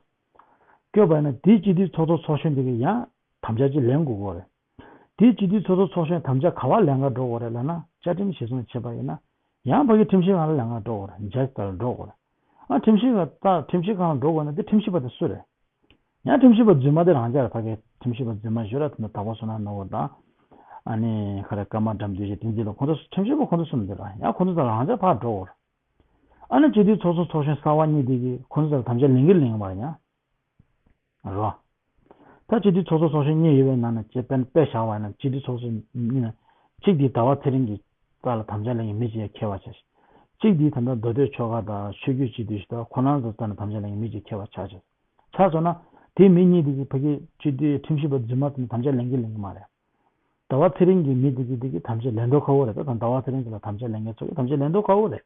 བསྐོས་པ་ཡིན་ན་དེའི་སྤྱི་འཐུས་ཚོགས་གཙོ་ཚོགས་གཞོན་དེ་གིས་ཡང་དམ་བཅའ་ཅིག་ལེན་དགོས་ཀྱི་རེད། དེའི་སྤྱི་འཐུས་ཚོགས་གཙོ་ཚོགས་གཞོན་དམ་བཅའ་ག་པར་ལེན་ག་འགྲོ་དགོས་རེད་ལབ་ན། བཅའ་ཁྲིམས་གཞིར་བཟུང་བྱས་པ་ཡིན་ན་ཡང་ཕ་གི་ཁྲིམས་ཞིབ་ཁང་ལ་ལེན་ག་འགྲོ་དགོས་རེད། ཇཇ་དེ་ལ་འགྲོ་དགོས་རེད། ཨ་ཁྲིམས་ཞིབ་ཁང་ད་ཁྲིམས་ཞིབ་ཁང་ལ་འགྲོ་དགོས་ན་དེ་ཁྲིམས་ཞིབ་པ་དེ་སུ་རེད། ཡང་ཁྲིམས་ཞིབ་པ་རྫུན་མ་དེ་རང་འཇགས་རེད། ཕ་གི་ཁྲིམས་ཞིབ་པ་རྫུན་མ་ཞུ་ར་དེ་འདྲ་དྭགས་པོ་བསོད་ནམས་ནོར་བུ་དང་། ཨ་ནི་ག་རེ་ཀརྨ་དགྲ་འདུལ་ཞིག་བསྟན་འཛིན་ལགས། ཁོང་ཚོ་ཁྲིམས་ཞིབ་པ་ཁོང་ཚོ་གསུམ་དེ་ར། ཡང་ཁོང་ཚོ་ད་རང་འཇགས་ཕར་འགྲོ་དགོས་རེད། ཨ་ནི་སྤྱི་འཐུས་ཚོགས་གཙོ་ཚོགས་གཞོན་གསར་པ་གཉིས་དེ་གིས་ཁོང་ཚོ་ད་དམ་བཅའ་ལེན་གི་ལེན་གི་མ་རེད་ཡང་། རོ། ད་སྤྱི་འཐུས་ཚོགས་གཙོ་ཚོགས་གཞོན་གཉིས་ཡོད་པའི་ནང་ནས་སྤྱི་དཔོན་དཔེ་བཞག་པ་ཡིན་ན། སྤྱི་འཐུས་ཚོགས་གཙོ་གཉིས་ནས་གཅིག་དེ་ཟླ་བ་ཚེ་རིང་གི་རྩ་ལ་དམ་བཅའ་ལེན་མཁན་མི་གཅིག་ཡང་འཁྱེར་བ་བྱས། གཅིག་དེ་ད་ལྟ་མདོ་སྟོད་ཆོལ་ཁ་དང་ཆོས་བརྒྱུད་སྤྱི་འཐུས་ཞིག་དང་ཁོ་རང་ཚོ་རྩ་ནས་དམ་བཅའ་ལེན་མཁན་མི་གཅིག་འཁྱེར་བ་ཆགས་བྱས། ཆགས་སོང་ན་དེ་མི་གཉིས་དེ་གིས་ཕ་གི་སྤྱི་འཐུས་ཁྲིམས་ཞིབ་པ་རྫུན་མ་དེ་ནས་དམ་བཅའ་ལེན་གི་ལེན་གི་མ་རེད། ཟླ་བ་ཚེ་རིང་གི་མི་དེ་གིས་དེ་གི་དམ་བཅའ་ལེན་མདོག་ཁ་པོ་རེད། ད་དང་ཟླ་བ་ཚེ་རིང་དེ་ལ་དམ་བཅའ་ལེན་མཁན་ཚོ་གིས་དམ་བཅའ་ལེན་མདོག་ཁ་པོ་རེད།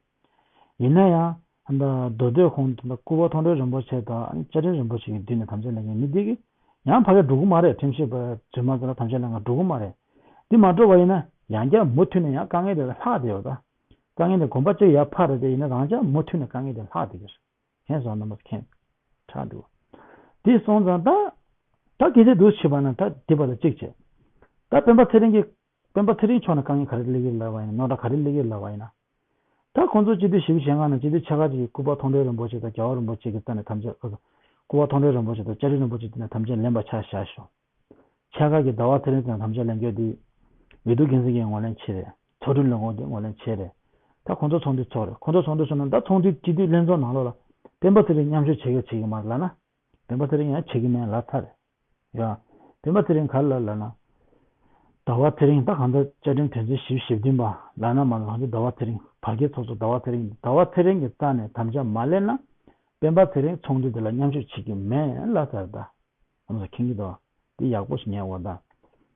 ཡིན་ན་ཡང་ད་མདོ་སྟོད་ཁོངས་དེ་ལ་སྐུ་པར་མཐོང་གྲོལ་རིན་པོ་ཆེ་དང་བཅའ་ཁྲིམས་རིན་པོ་ཆེ་གི་མདུན་ནས་དམ་བཅའ་ལེན་མཁན་མི་དེ་གིས་ཡང་ཕ་གིར་འགྲོ་གི་མ་རེད། ཁྲིམས་ཞིབ་པ་རྫུན་མ་དེ་ལ་དམ་བཅའ་ལེན་ག་འགྲོ་གི་མ་རེད། དེ་མ་འགྲོ་བ་ཡིན་ན་ཡང་བསྐྱར་མུ་མཐུད་ནས་ཡང་དཀའ་ངལ་དེ་ལ་ལྷག་བསྡད་ཡོད། ད་དཀའ་ངལ་དེ་གོམ་པ་གཅིག་ཡར་འཕར་རེད། དེ་ཡིན་ན་རང་ཅག་མུ་མཐུད་ནས་དཀའ་ངལ་དེ་ལྷག་བསྡད་ཀྱི་རེད། ཧན་སོང་རྣམ་པ་མཁྱེན་དྲགས་འདུག་དེ་སོང་ཙང་ད་ད་གལ་ཏེ་འདུག་བྱས་པ་ན་ད་དེ་བར་ལ་གཅིག་བྱས། ད་སྤེན་པ་ཚེ་རིང་གིས་སྤེན་པ་ཚེ་རིང་ཕྱོགས་ནས་དཀའ་ངལ་ག་རེ་སླེབས་ཀྱི་ལབ་པ་ཡིན་ན། རྙོག་དྲ་ག་རེ་སླེབས་ཀྱི་ལབ་པ་ཡིན་ན། ད་ཁོང་ཚོ་སྤྱི་འཐུས་བཞི་བཅུ་ཞེ་ལྔ་ནང་སྤྱི་འཐུས་ཕྱེད་ཀ་ཅིག་གིས་སྐུ་པར་མཐོང་གྲོལ་རིན་པོ་ཆེ་དང་རྒྱལ་བ་རིན་པོ་ཆེ་གི་རྩ་ནས་དམ་བཅའ། སྐུ་པར་མཐོང་གྲོལ་རིན་པོ་ཆེ་དང་བཅའ་ཁྲིམས་རིན་པོ་ཆེ་དེ་ནས་དམ་བཅའ་ལེན་པ་ཆ་བཞག་ཤོག་ཕྱེད་ཀ་གིས་ཟླ་བ་ཚེ་རིང་ཚོས་དམ་བཅའ་ལེན་རྒྱུ་དེ་འོས་བསྡུ་འགན་འཛིན་གྱིས་ངོས་ལེན་བྱས་རེད། ཚོགས་དྲུང་ལས་ཁུངས་དེ་ངོས་ལེན་བྱས་རེད། ད་ཁོང་ཚོ་ཚོགས་འདུ་ཚོགས་རེད། ཁོང་ཚོ་ཚོགས་འདུ་ཚོགས་ན་ད་ཚོགས་འདུ་སྤྱི་འཐུས་ལྷན་ཚོགས་ནང་ལོགས་ལ་སྤེན་པ་ཚེ་རིང་མཉམ་ཞུགས་བྱེད་ཀྱི་བྱེད་ཀྱི་མ་རེད་ལབ་ན། སྤེན་པ་ཚེ་རིང་ཡང་བྱེད་ཀྱི་མེད་ལབ་ཚར་རེད། ཡ། སྤེན་པ་ཚེ་རིང་ག་རེ་ལབ་ལབ་ན། ཟླ་བ་ཚེ་རིང་ད་གང་ལྟར་བཅའ་ཁྲིམས་དོན་ཚན་བཞི་བཅུ་ཞེ་བདུན་པ་ལབ་ན་མ་ལབ་ན་ཟླ་བ་ཚེ་རིང་བར་བརྒལ་ཚོགས་གཙོ་ཟླ་བ་ཚེ་རིང་ཟླ་བ་ཚེ་རིང་གི་རྩ་ནས་དམ་བཅའ་མ་ལེན་ན། སྤེན་པ་ཚེ་རིང་ཚོགས་འདུ་དེ་ལ་མཉམ་ཞུགས་བྱེད་ཀྱི་མེད་ལབ་ཚར་རེད་ད། ཨ་མ་ས་མཁྱེན་གྱི་འདུག་དེ་ཡག་པོ་ཞིག་ཉན་དགོས་ད།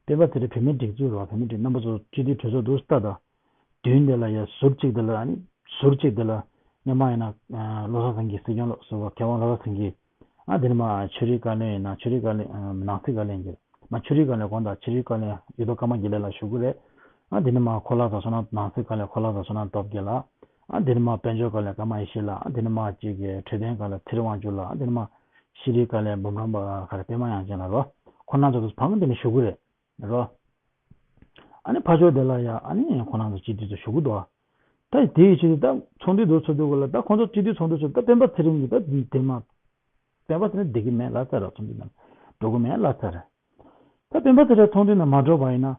སྤེན་པ་ཚེ་རིང་བོད་མིའི་སྒྲིག་འཛུགས་རེད་བ། བོད་མིའི་སྒྲིག་རྣམ་པ་ཚོ་སྤྱི་འཐུས་གྲོས་ཚོགས་འདུག་སེ་ལྟ་ད། མདུན་དེ་ལ་ཡ་ཟུར་གཅིག་དེ་ལ་ཨ་ནི་ཟུར་གཅིག་དེ་ལ་སྔོན་མ་ཡིན་ན་བློ་བཟང་སེང་གེ། སྲིད་སྐྱོང་བློ་ཟུར་པ་མཁས་དབང་བློ་བཟང་སེང་གེ། ཨ་དེ་ནས་མར་ཆོས་རིག་བཀའ་བློན་ཡིན་ན་ཆོས་རིག་བཀའ་བློན། ཨ་ནང་སྲིད་བཀའ་བློན་གྱི། མར་ཆོས་རིག་བཀའ་བློན་དགོངས་དག་ཆོས་རིག་བཀའ་བློན་ཡོད་དོ་ཀརྨ་དགེ་ལེགས་ལགས་ཞུ་གི་རེད། ཨ་དེ་ནས་མར་འཁོར་ལག་ཟླ་བསོད་ནམས། ནང་སྲིད་བཀའ་བློན་འཁོར་ལག་ཟླ་བསོད་ནམས་སྟོབས་རྒྱལ་ལགས། ཨ་དེ་ནས་མར་དཔལ་འབྱོར་བཀའ་བློན་ཀརྨ་ཡེ་ཤེས་ལགས། ཨ་དེ་ནས་མར་གཅིག་གི་འཕྲོད་བསྟེན་བཀའ་བློན་ཚེ་རིང་དབང་ཕྱུག་ལགས། ཨ་དེ་ནས་མར་ཤེས་རིག་བཀའ་བློན་འབུམ་རམས་པ་ག་རེ་པད་མ་དབྱངས་ཅན་ལགས་རོ། ཁོང་རྣམ་ཚོ་ཚོ་བང་དེ་ནས་ཞུ་གི་རེད། རོ། ཨ་ནི་ཕར་ཕྱོགས་དེ་ལ་ཡ་ཨ་ནི་ཁོ་རང་ཚོ་སྤྱི་འཐུས་ཚོ་ཞུ་གི་འདུག་ད་དེ་ཡི་ཕྱིར་ད་ཚོགས་འདུ་འདུག་ཚོགས་འདུ་གུ་ལ་ད་ཁོང་ཚོ་སྤྱི་འཐུས་ཚོགས་འདུ་ཚོ་ད་སྤེན་པ་ཚེ་རིང་གི་ད་དེ་མ། སྤེན་པ་ཚེ་རིང་བསྡད་ཀྱི་མེད་ལབ་ཚར་ར། ཚོགས་འདུ་ནང་འགྲོ་གི་མེད་ལབ་ཚར་ར། ད་སྤེན་པ་ཚེ་རིང་ཚོགས་འདུ་ནང་མ་འགྲོ་བ་ཡིན་ན།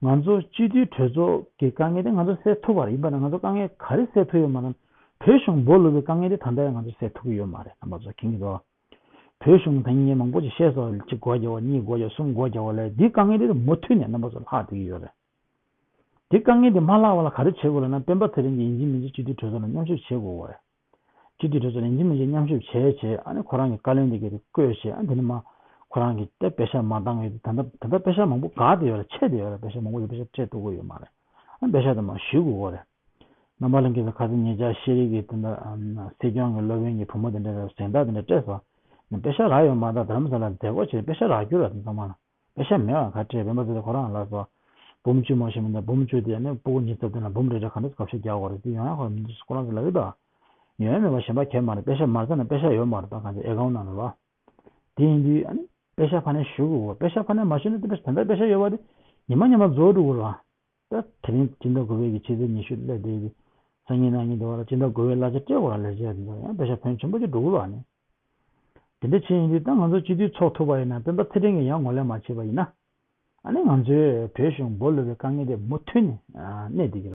ང་ཚོ་སྤྱི་འཐུས་གྲོས་ཚོགས་ཀྱི་དཀའ་ངལ་དེ་ང་ཚོ་སེལ་ཐུབ་པ་རེད། ཡིན་པ་ན་ང་ཚོ་དཀའ་ངལ་ག་རེ་སེལ་ཐུབ་ཡོད་མ་རེད། བོད་གཞུང་སྦོ་ལུག་པའི་དཀའ་ངལ་དེ་ད་ལྟ་ཡང་ང་ཚོ་སེལ་ཐུབ་ཀྱི་ཡོད་མ་རེད། རྣམ་པ་ཚོ་མཁྱེན་གྱི་འདུག་བོད་གཞུང་ད་ངས་མང་པོ་ཅིག་བཤད་སོང་། གཅིག་སྒོ་རྒྱག་པ། གཉིས་སྒོ་རྒྱག་གསུམ་སྒོ་རྒྱག་པ་ལས་འདིའི་དཀའ་ངལ་དེ་མུ་མཐུད་ནས་རྣམ་པ་ཚོ་ལྷག་བསྡད་ཀྱི་ཡོད་རེད། འདི་དཀའ་ངལ་དེ་མ་ལྷག་པ་ལ་ག་རེ་བྱེད་དགོས་ལབ་ན། སྤེན་པ་ཚེ་རིང་གིས་ཡིན་གཅིག་མིན་གཅིག་སྤྱི་འཐུས་གྲོས་ཚོགས་ལ་མཉམ་ཞུགས་བྱེད་དགོས་པ་རེད། སྤྱི་འཐུས་གྲོས་ཚོགས་ལ་ཡིན་གཅིག་མིན་གཅིག་མཉམ་ཞུགས་བྱས་བྱས། ཨ་ནི་ཁོ་རང་གི་བཀའ་བློན་དེ་གས་དེ་བསྐོས་བྱས། ཨ་འདི་ནས་མར་ཁོ་རང་གིས་ད་པེ་ཤག་མ་བཏང་ཡོད་དེ། ད་ལྟ་ད་ལྟ་པེ་ཤག་མང་པོ་འགག་བསྡད་ཡོད་རེད། ཆད་བསྡད་ཡོད་རེད། པེ་ཤག་མང་པོ་ཡོད། པེ་ཤག་སྤྲད་ཐུབ་ཀྱི་ཡོད་མ་རེད། ཨ་པེ་ཤག་དེ་མར་ཞུ་དགོས་པ་རེད། རྣམ་པ་ལྷན་རྒྱས་ཚོ། ཁ་སང་ཉེ་ཆར་ཤེས་རིག་གི་དེ་འདྲ་ཨམ་སྲིད་སྐྱོང་གི་སློབ་དཔོན་གྱི་བུ་མོ་དེ་འདྲ་ལ་གཟེངས་རྟགས་དེ་འདྲ་སྤྲད་སོང་། ནས་པེ་ཤག་རག་ཡོད་མ་རེད། ད་རྡ་རམ་ས་ལ་མཛད་སྒོ་བྱས། པེ་ཤག་རག་རྒྱུ་རེད། དེ་ཚང་མ་ལ་པེ་ཤག་མེད་པ་ག་སྤྲད། སྤེན་པ་ཚེ་རིང་ཁོ་རང་ལ་སོ། འབུམ་བཅུ་མ་ཞིག་མི་འདུག་འབུམ་བཅུ་དེ་ནི་སྤུ་གུ་ཉིས་རྩ་བདུན་ལ་འབུམ་རེ་རེ་ག་འདྲ་གབ་ཤ་རྒྱག་དགོས་རེད། དེ་ཡོང་ཡ་ཁོ་རང་མི་འདུག་ཁོ་རང་ཚོ་ལབ་ཀྱི་འདུག་ཡོང་ཡ་མེད་པ་གཞན་པ་གས་མ་རེད། པེ་ཤག་མ་རྩ་ན་པེ་ཤག་ཡོད་མ་རེད། ད་གང་ཚེ་ཨེ་ཀའུན་ནང་ལ་རོ། དེ་ཡིན་དུས་ཨ་ནི་པེ་ཤག་ཕ་ནས་ཞུ་དགོས། པེ་ཤག་ཕ་ནས་མ་ཞུས་ན་དེ་པེ་ཤག་དེ་འདྲ་པེ་ཤག་ཡོད་པ་དེ་ཉི་མ་ཉི་མ་རྫོགས་འགྲོ་གི་རེད་བ། ད་དེ་རིང་སྤྱི་ཟླ་དགུ་པའི་གི་ཕྱི་ཚེས་ཉི་ཤུ་སླེབས་བསྡད་ཡོད་དུས། སང་ཉིན་གནངས་ཉིན་དུ་བ་ལ་སྤྱི་ཟླ་དགུ་པའི་གླ་ཆ་སྤྲད་དགོས་ར། ལས་བྱེད་དེ་ཚོ་ཡང་པེ་ཤག་ཕོན་ཆེན་པོ་ཅིག་འགྲོ་གི་རེད་བ་ནི། དེ་འདྲ་བྱས་ཡིན་དུས་ད་ང་ཚོ་སྤྱི་འཐུས་ཚོགས་ཐུབ་པ་ཡིན་ན། སྤེན་པ་ཚེ་རིང་གིས་ཡང་ངོས་ལེན་མ་བྱས་པ་ཡིན་ན། ཨ་ནི་ང་ཚོའི་བོད་གཞུང་སྦོ་ལུག་པའི་དཀའ་ངལ་དེ་མུ་མཐུད་ནས་ཨ་གནས་བསྡད་ཀྱི་རེད།